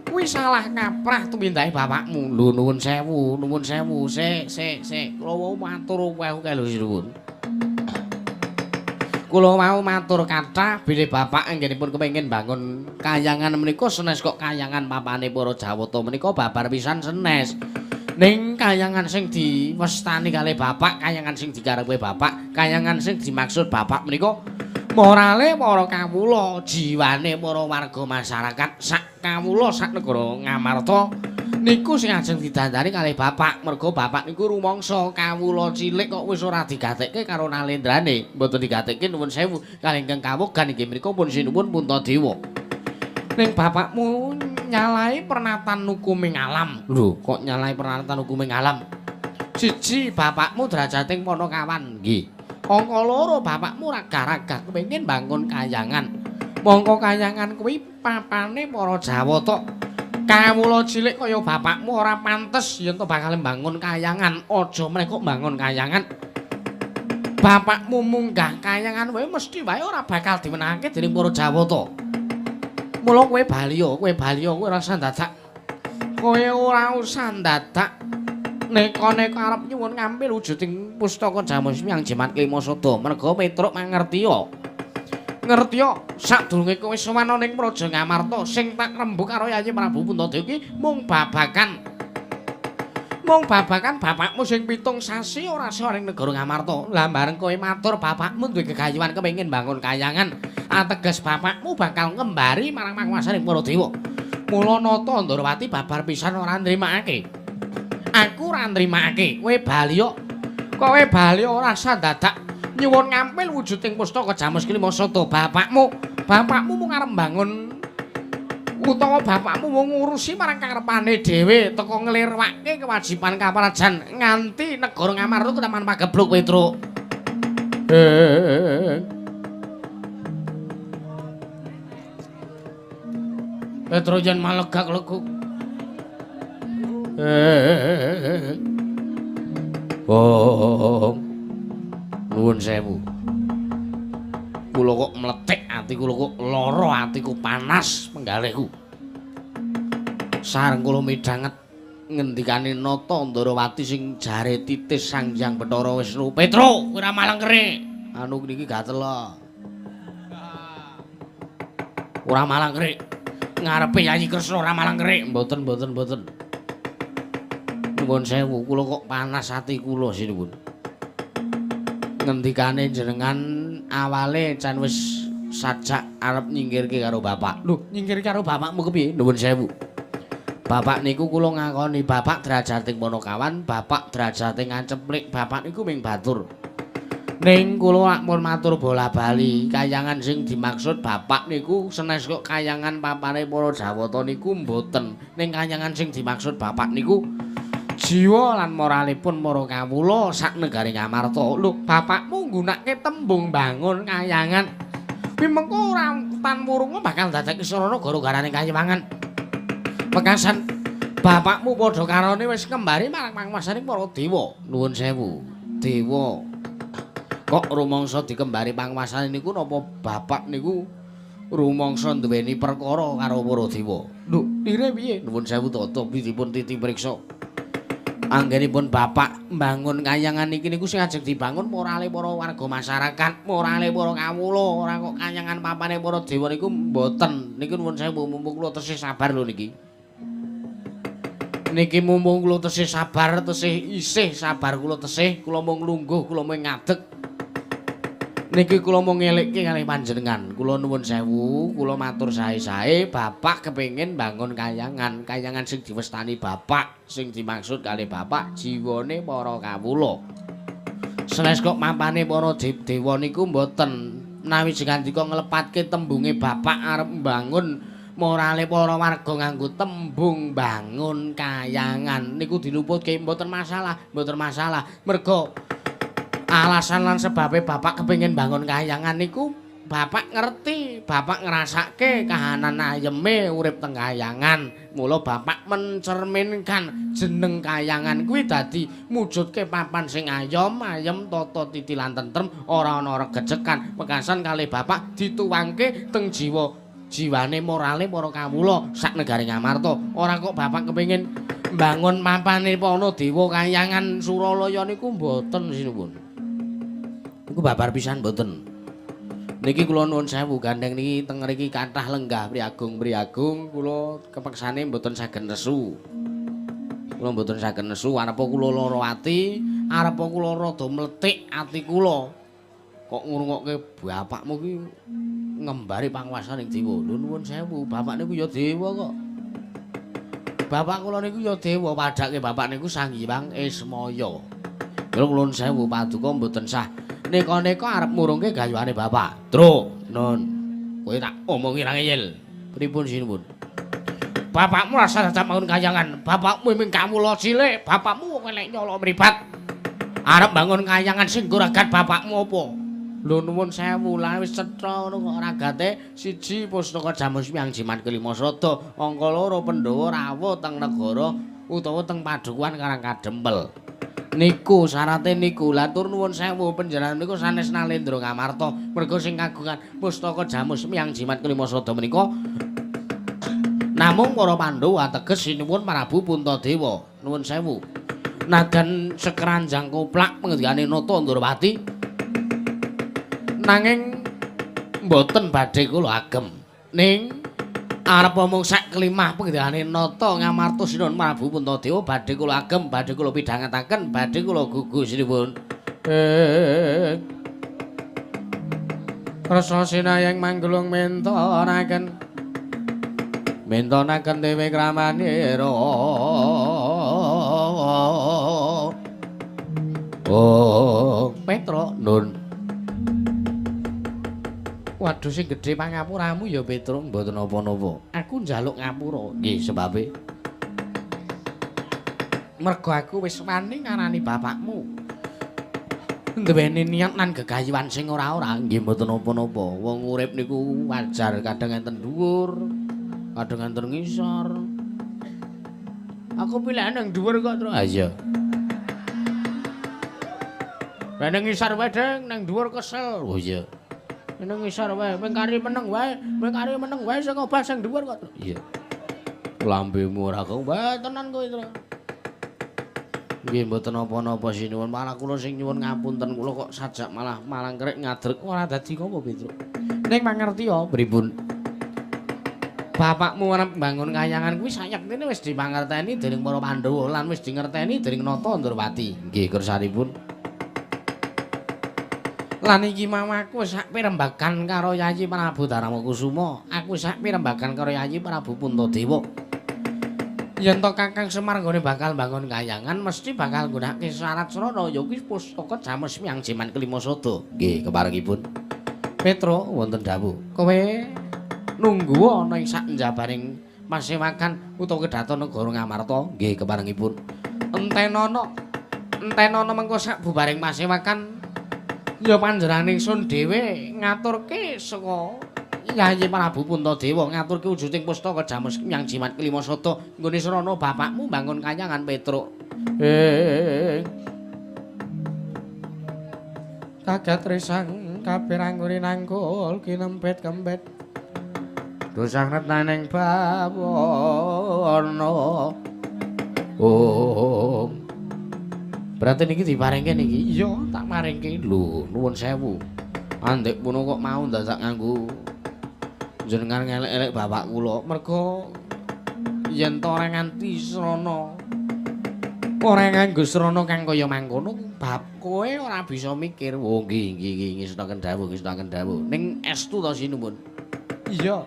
[SPEAKER 1] kuwi salah kaprah tumindake bapakmu. Lho nuwun sewu, nuwun sewu. Sik, sik, sik. Kula wau matur akeh lho sinuwun. Kula wau matur kathah bilih bapak anggenipun kepengin bangun kayangan menika senes kok kayangan papane para Jawata menika babar pisan senes. Ning kayangan sing diwestani kalih bapak, kayangan sing dikarepe bapak, kayangan sing dimaksud bapak menika morale para kawula, jiwane para warga masyarakat sak kawula sak negara Ngamarta niku sing ajeng didandani kalih bapak. Merga bapak niku rumangsa kawula cilik kok wis ora digatekke karo nalendrane, mboten digatekke nuwun sewu kalih ingkang kawogan inggih menika pun sinuwun Puntadewa. Ning bapakmu nyalahi pernatan hukuming alam. Lho, kok nyalahi pernatan hukuming alam? Siji, bapakmu derajating Panakawan, nggih. Angka loro, bapakmu raga-raga kepengin bangun kayangan. Mongko kayangan kuwi papane para Jawata. Kawula cilik kaya bapakmu ora pantes yen to bakal mbangun kayangan. Aja meneh kok mbangun kayangan. Bapakmu munggah kayangan wae mesti wae ora bakal dimenangke dening para Jawata. Mula kowe bali kowe ora usah dadak. Kowe ora usah dadak neka-neka arep nyuwun ngampil wujuding pustaka Jamusmi yang jimat kelima sada. Merga Petruk mangertiya. Ngertiya sadurunge kowe sowan ana ning Praja Ngamarta sing tak rembug karo Yayi Prabu Puntadewa iki mung babagan. Mung babagan bapakmu sing 7 sasi ora iso ning negara Ngamarta. Lah bareng kowe matur bapakmu duwe gegayuhan kepengin bangun kayangan, ateges bapakmu bakal ngembari marang panguwasaning para dewa. Mula Nata Ndorowati babar pisan ora nrimakake. Aku ora nrimakake. Kowe bali kok. Kowe bali ora usah dadak nyuwun ngampil wujuding pustaka Jamus Kelima Sada bapakmu. Bapakmu mung arep mbangun utawa bapakmu mung ngurusi marang karepane dhewe teko nglirwake kewajiban kaprajan nganti negara Ngamarta ketaman pagebluk Petruk. Petruk yen malegak leguk. Oh. Nuwun sewu. Kula kok mlethik ati kula kok lara atiku panas penggalihku. Sareng kula midhanget ngendikane Nata Ndorowati sing jare titis Sang Hyang Bathara Wisnu. Petruk, kowe ora malang kerik. Anu niki gatel. Ora malang kerik. Ngarepe Yayi Kresna ora malang kerik. Mboten, mboten, mboten. Nuwun sewu, kula kok panas ati kula sinuwun. Ngendikane jenengan awale can wis sajak arep nyingkirke karo bapak. Lho, nyingkirke karo bapakmu kepiye? Nuwun sewu. Bapak niku kula ngakoni bapak derajating Panakawan, bapak derajating Anceplik, bapak niku ming batur. Ning kula lak mun matur bola-bali, kayangan sing dimaksud bapak niku senes kok kayangan papane para Jawata niku mboten. Ning kayangan sing dimaksud bapak niku jiwa lan moralipun para kawula sak negari Ngamarta. Lho, bapakmu nggunakake tembung bangun kayangan. Kuwi mengko ora tan wurunga bakal dadekke sarana gara-garane kayiwangan. Pekasan bapakmu padha karone wis kembari marang panguwasaning para dewa. Nuwun sewu. Dewa. Kok rumangsa dikembari panguwasane niku napa bapak niku rumangsa duweni perkara karo para dewa? Lho, lire piye? Nuwun sewu tata dipun titi priksa. Anggenipun bapak mbangun kayangan iki niku sing ajeng dibangun morale para warga masyarakat, morale para kawula, ora kok kayangan papane para dewa niku mboten. Niku nuwun sewu mumpung kula tesih sabar lho niki. Niki mumpung kula tesih sabar, tesih isih sabar kula tesih, kula mung lungguh, kula mung ngadeg. Niki kula mung ngelekke kalih panjenengan. Kula nuwun sewu, kula matur sae-sae, bapak kepengin bangun kayangan, kayangan sing diwestani bapak, sing dimaksud kalih bapak jiwane para kawula. Senes kok mapane para dewa niku mboten. Menawi jengandika nglepatke tembunge bapak arep mbangun morale para warga nganggo tembung bangun kayangan niku diluputke mboten masalah, mboten masalah. Merga alasan lan sebabe bapak kepengin bangun kayangan niku Bapak ngerti, bapak ngrasake kahanan ayeme urip teng kayangan. Mula bapak mencerminkan jeneng kayangan kuwi dadi mujudke papan sing ayom, ayem tata titi lan tentrem, ora ana regecekan. Wekasan kalih bapak dituwangke teng jiwa jiwane morale para kawula sak negari Ngamarta. Ora kok bapak kepengin mbangun mapane para dewa kayangan Suralaya niku mboten sinuwun. Niku babar pisan mboten. Niki kula nuwun sewu gandeng niki teng mriki kathah lenggah priagung-priagung kula kepeksane mboten saged nesu. Kula mboten saged nesu arepa kula lara ati, arepa kula rada mletik ati kula. Kok ngrungokke bapakmu ki ngembari panguwasaning dewa. Lho nuwun sewu, bapak niku ya dewa kok. Bapak kula niku ya dewa, padhake bapak niku Sang Hyang Ismaya. Kula nuwun sewu paduka mboten sah. Neka-neka arep murungke gayuhane bapak. Tru, nun. Kowe tak omongi ra ngeyel. Pripun sinuwun? Bapakmu rasa dadak bangun kayangan. Bapakmu ming kawula cilik, bapakmu wong elek nyolok mripat. Arep bangun kayangan sing nggo ragat bapakmu apa? Lho nuwun sewu, lah wis cetha ngono kok ragate siji pustaka Jamus Miang Jimat Kelima Sada, angka loro Pandhawa rawuh teng negara utawa teng padukuhan Karang Kadempel. Niku syarate niku. Lah tur nuwun sewu panjenengan niku sanes Nalendra Ngamarta. Merga sing kagungan pustaka Jamus Miang Jimat Kelima Sada menika namung para Pandhawa ateges sinuwun Prabu Puntadewa. Nuwun sewu. Nadan sekeranjang koplak pengendikane Nata Ndrawati nanging mboten badhe kula agem. Ning arep omong sak kelimah pengendikane Nata Ngamarta sinuwun Prabu Puntadewa badhe kula agem, badhe kula pidhangetaken, badhe kula gugu sinuwun.
[SPEAKER 4] Rasa sinayang manggulung mentonaken mentonaken dewe kramanira.
[SPEAKER 1] Oh, Petro nun. Waduh sing gedhe pangapuramu ya Petro, mboten napa-napa. Aku njaluk ngapura. Nggih, sebabe mergo aku wis wani ngarani bapakmu duweni niat lan gegayuhan sing ora-ora. Nggih mboten napa-napa. Wong urip niku wajar kadang enten dhuwur, kadang enten ngisor. Aku pilihan nang dhuwur kok, Tru. Ha iya. Lah nang ngisor wae, Deng, nang dhuwur kesel. Oh iya. Nang ngisor wae, mung kari meneng wae, mung kari meneng wae sing obah sing dhuwur kok. Iya. Lambemu ora kok wae tenan kowe, Tru. Nggih mboten napa-napa sinuwun, malah kula sing nyuwun ngapunten kula kok sajak malah malangkerik ngadrek ora dadi ngopo, Petro. Ning mangerti ya pripun? Bapakmu arep mbangun kayangan kuwi sayektine wis dipangerteni dening para Pandhawa lan wis dingerteni dening Nata Ndrawati. Nggih, kersanipun. Lan iki mau aku wis sak pirembagan karo Yayi Prabu Darmakusuma, aku sak pirembagan karo Yayi Prabu Puntadewa. Yen to Kakang Semar nggone bakal mbangun kayangan mesti bakal nggunakake syarat srana ya kuwi pustaka Jamus Miang Jimat Kelima Sada. Nggih, keparengipun. Petro wonten dawuh, kowe nunggu ana ing sak njabaning pasewakan utawa kedaton negara Ngamarta. Nggih, keparengipun. Entenono, entenono mengko sak bubaring pasewakan ya panjenengan ingsun dhewe ngaturke saka Yayi Prabu Puntadewa ngaturke wujuding pustaka Jamus Miang Jimat Kelima Sada nggone srana bapakmu mbangun kayangan Petruk.
[SPEAKER 4] Kaget risang kabeh rangguri nangkul kinempit kempit dosang retaning bawana.
[SPEAKER 1] Oh. Berarti niki diparingke niki? Iya, tak paringke. Lho, nuwun sewu. Andek puno kok mau ndadak nganggo jenengan ngelek-elek bapak kula. Mergo yen to ora nganti srana, ora nganggo srana kang kaya mangkono, bab kowe ora bisa mikir. Oh, nggih, nggih, nggih, ngestokaken dawuh, ngestokaken dawuh. Ning estu to sinuwun?
[SPEAKER 4] Iya.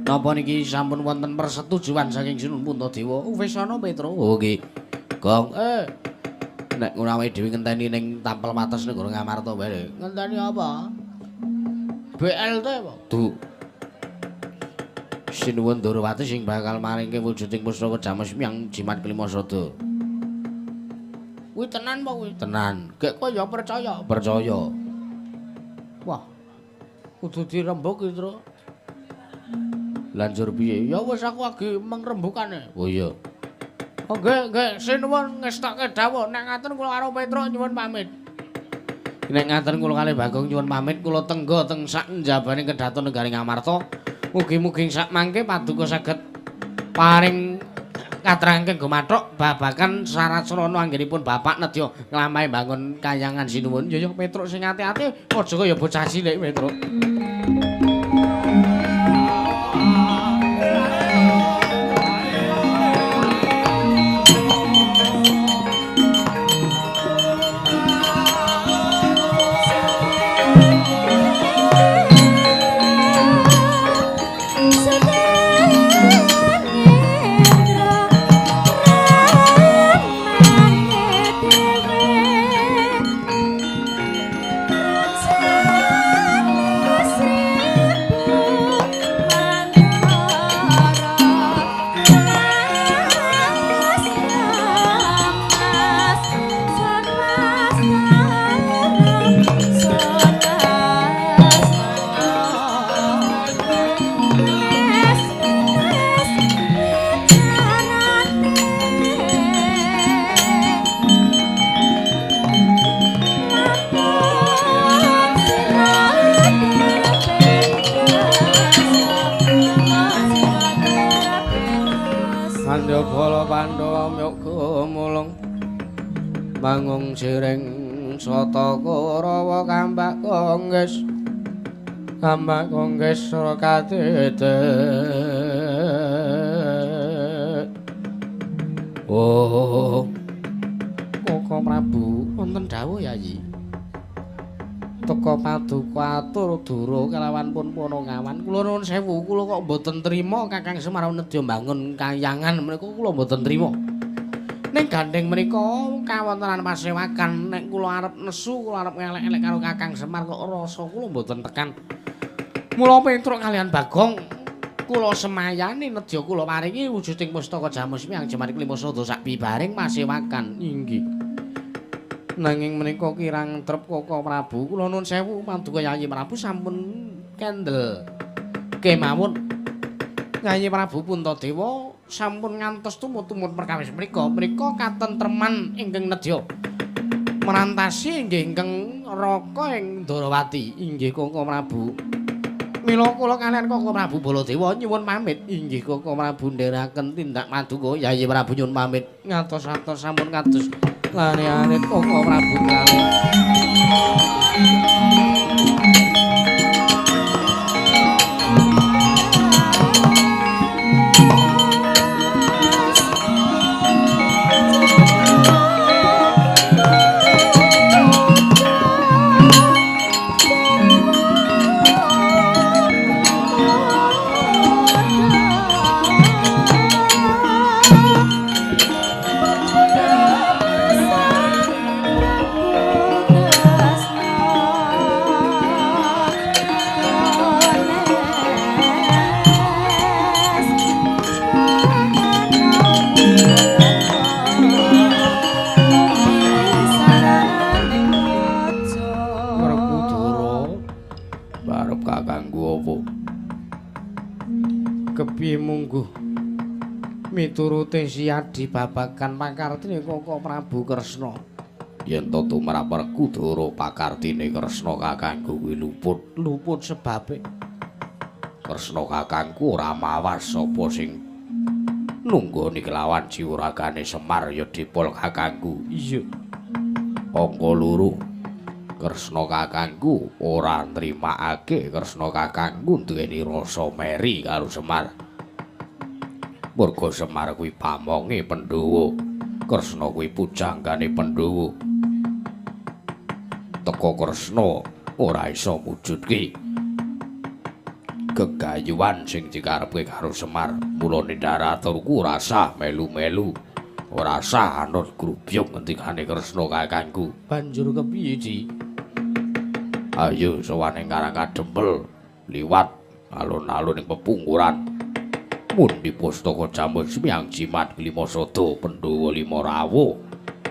[SPEAKER 1] Napa niki sampun wonten persetujuan saking Sinuwun Puntadewa? Wis ana, Petro. Oh, nggih. Gong, nek ngono awake dhewe ngenteni ning tapel wates negara Ngamarta wae. Ngenteni apa? BLT apa? Du. Sinuwun Ndrawati sing bakal maringke wujuding pustaka Jamus Miang Jimat Kelima Sada. Kuwi tenan apa kuwi? Tenan. Gek kowe ya percaya? Percaya. Wah, Kudu dirembug iki, Truk. Lanjur piye? Ya wis aku lagi mengrembugane. Oh iya. Oh nggih, nggih, sinuwun ngestokke dawuh. Nek ngaten kula karo Petruk nyuwun pamit. Nek ngaten kula kalih Bagong nyuwun pamit, kula tengga teng sak njabane kedaton negari Ngamarta. Mugi-mugi sak mangke paduka saged paring katerangken gumathuk babagan syarat sarana anggenipun Bapak nedya nglampahi bangun kayangan sinuwun. Ya ya Petruk sing ati-ati aja kaya bocah cilik Petruk. Mangung jiring sata Kurawa kambak kongges kambak kongges sura katete. Oh Koko Prabu wonten dawuh Yayi. Teka paduka atur dura kalawan pun Panangawan. Kula nuwun sewu, kula kok mboten trima Kakang Semar nedya mbangun kayangan menika kula mboten trima. Ning gandeng menika kawontenan pasewakan nek kula arep nesu, kula arep ngelek-elek karo Kakang Semar kok rasa kula mboten tekan. Mula Petruk kalian Bagong kula semayani nedya kula paringi wujuding pustaka Jamus Miang Jemarik Lima Sada sak bibaring pasewakan. Inggih. Nanging menika kirang trep Koko Prabu. Kula nuwun sewu paduka Yayi Prabu sampun kendel kemawon. Yayi Prabu Puntadewa sampun ngantos tumut-tumut perkawis mriku. Mriku katentreman ingkang nedya merantasi inggih ingkang raka ing Ndarawati. Inggih Koko Prabu. Mila kula kalian Koko Prabu Baladewa nyuwun pamit. Inggih Koko Prabu ndherekaken tindak paduka Yayi Prabu nyuwun pamit. Ngantos-atos sampun kados lare-are Koko Prabu kalih. Kepiye mungguh miturute Siyadi babagan pakartine Koko Prabu Kresna. Yen to tumrap Werkudara pakartine Kresna kakangku kuwi luput. Luput sebabe Kresna kakangku ora mawas sapa sing nunggoni kelawan jiwragane Semar ya dipol kakangku. Iya. Angka loro Kresna kakangku ora nrimakake Kresna kakangku duweni rasa meri karo Semar. Merga Semar kuwi pamonge Pandhawa, Kresna kuwi pujanggane Pandhawa. Teka Kresna ora iso mujudke gegayuhan sing dikarepke karo Semar. Mula nindaraturku ora sah melu-melu, ora sah anut grubyuk ngendikane Kresna kakangku. Banjur kepiye, Ji? Ayo sowan ing Karang Kadempel liwat alun-alun ing pepungkuran. Mundi pustaka Jamus Miang Jimat Lima Sada Pandhawa Lima Rawuh.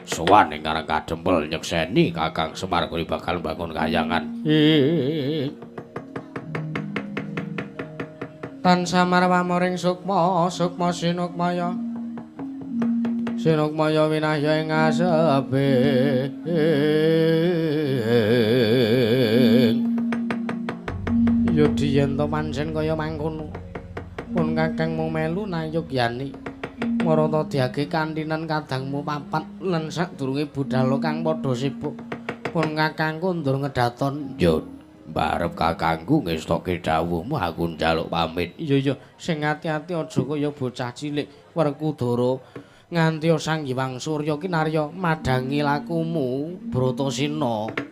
[SPEAKER 1] Sowan ing Karang Kadempel nyekseni Kakang Semar kuwi bakal mbangun kayangan.
[SPEAKER 4] Tansah marwamoring sukma, sukma sinukmaya. Sinukmaya winahya ing asepe. Yudi yen to pancen kaya mangkono. Pun kakangmu melu nayogyani. Marata diage kantinan kadangmu papat lan sadurunge budhal kang padha sibuk. Pun kakangku ndur ngedaton.
[SPEAKER 3] Yo barep kakangku ngestoke dawuhmu aku njaluk pamit.
[SPEAKER 4] Iya iya, sing ati-ati aja kaya bocah cilik Werkudara nganti Sang Hyang Surya kinarya madhangi lakumu Bratasena.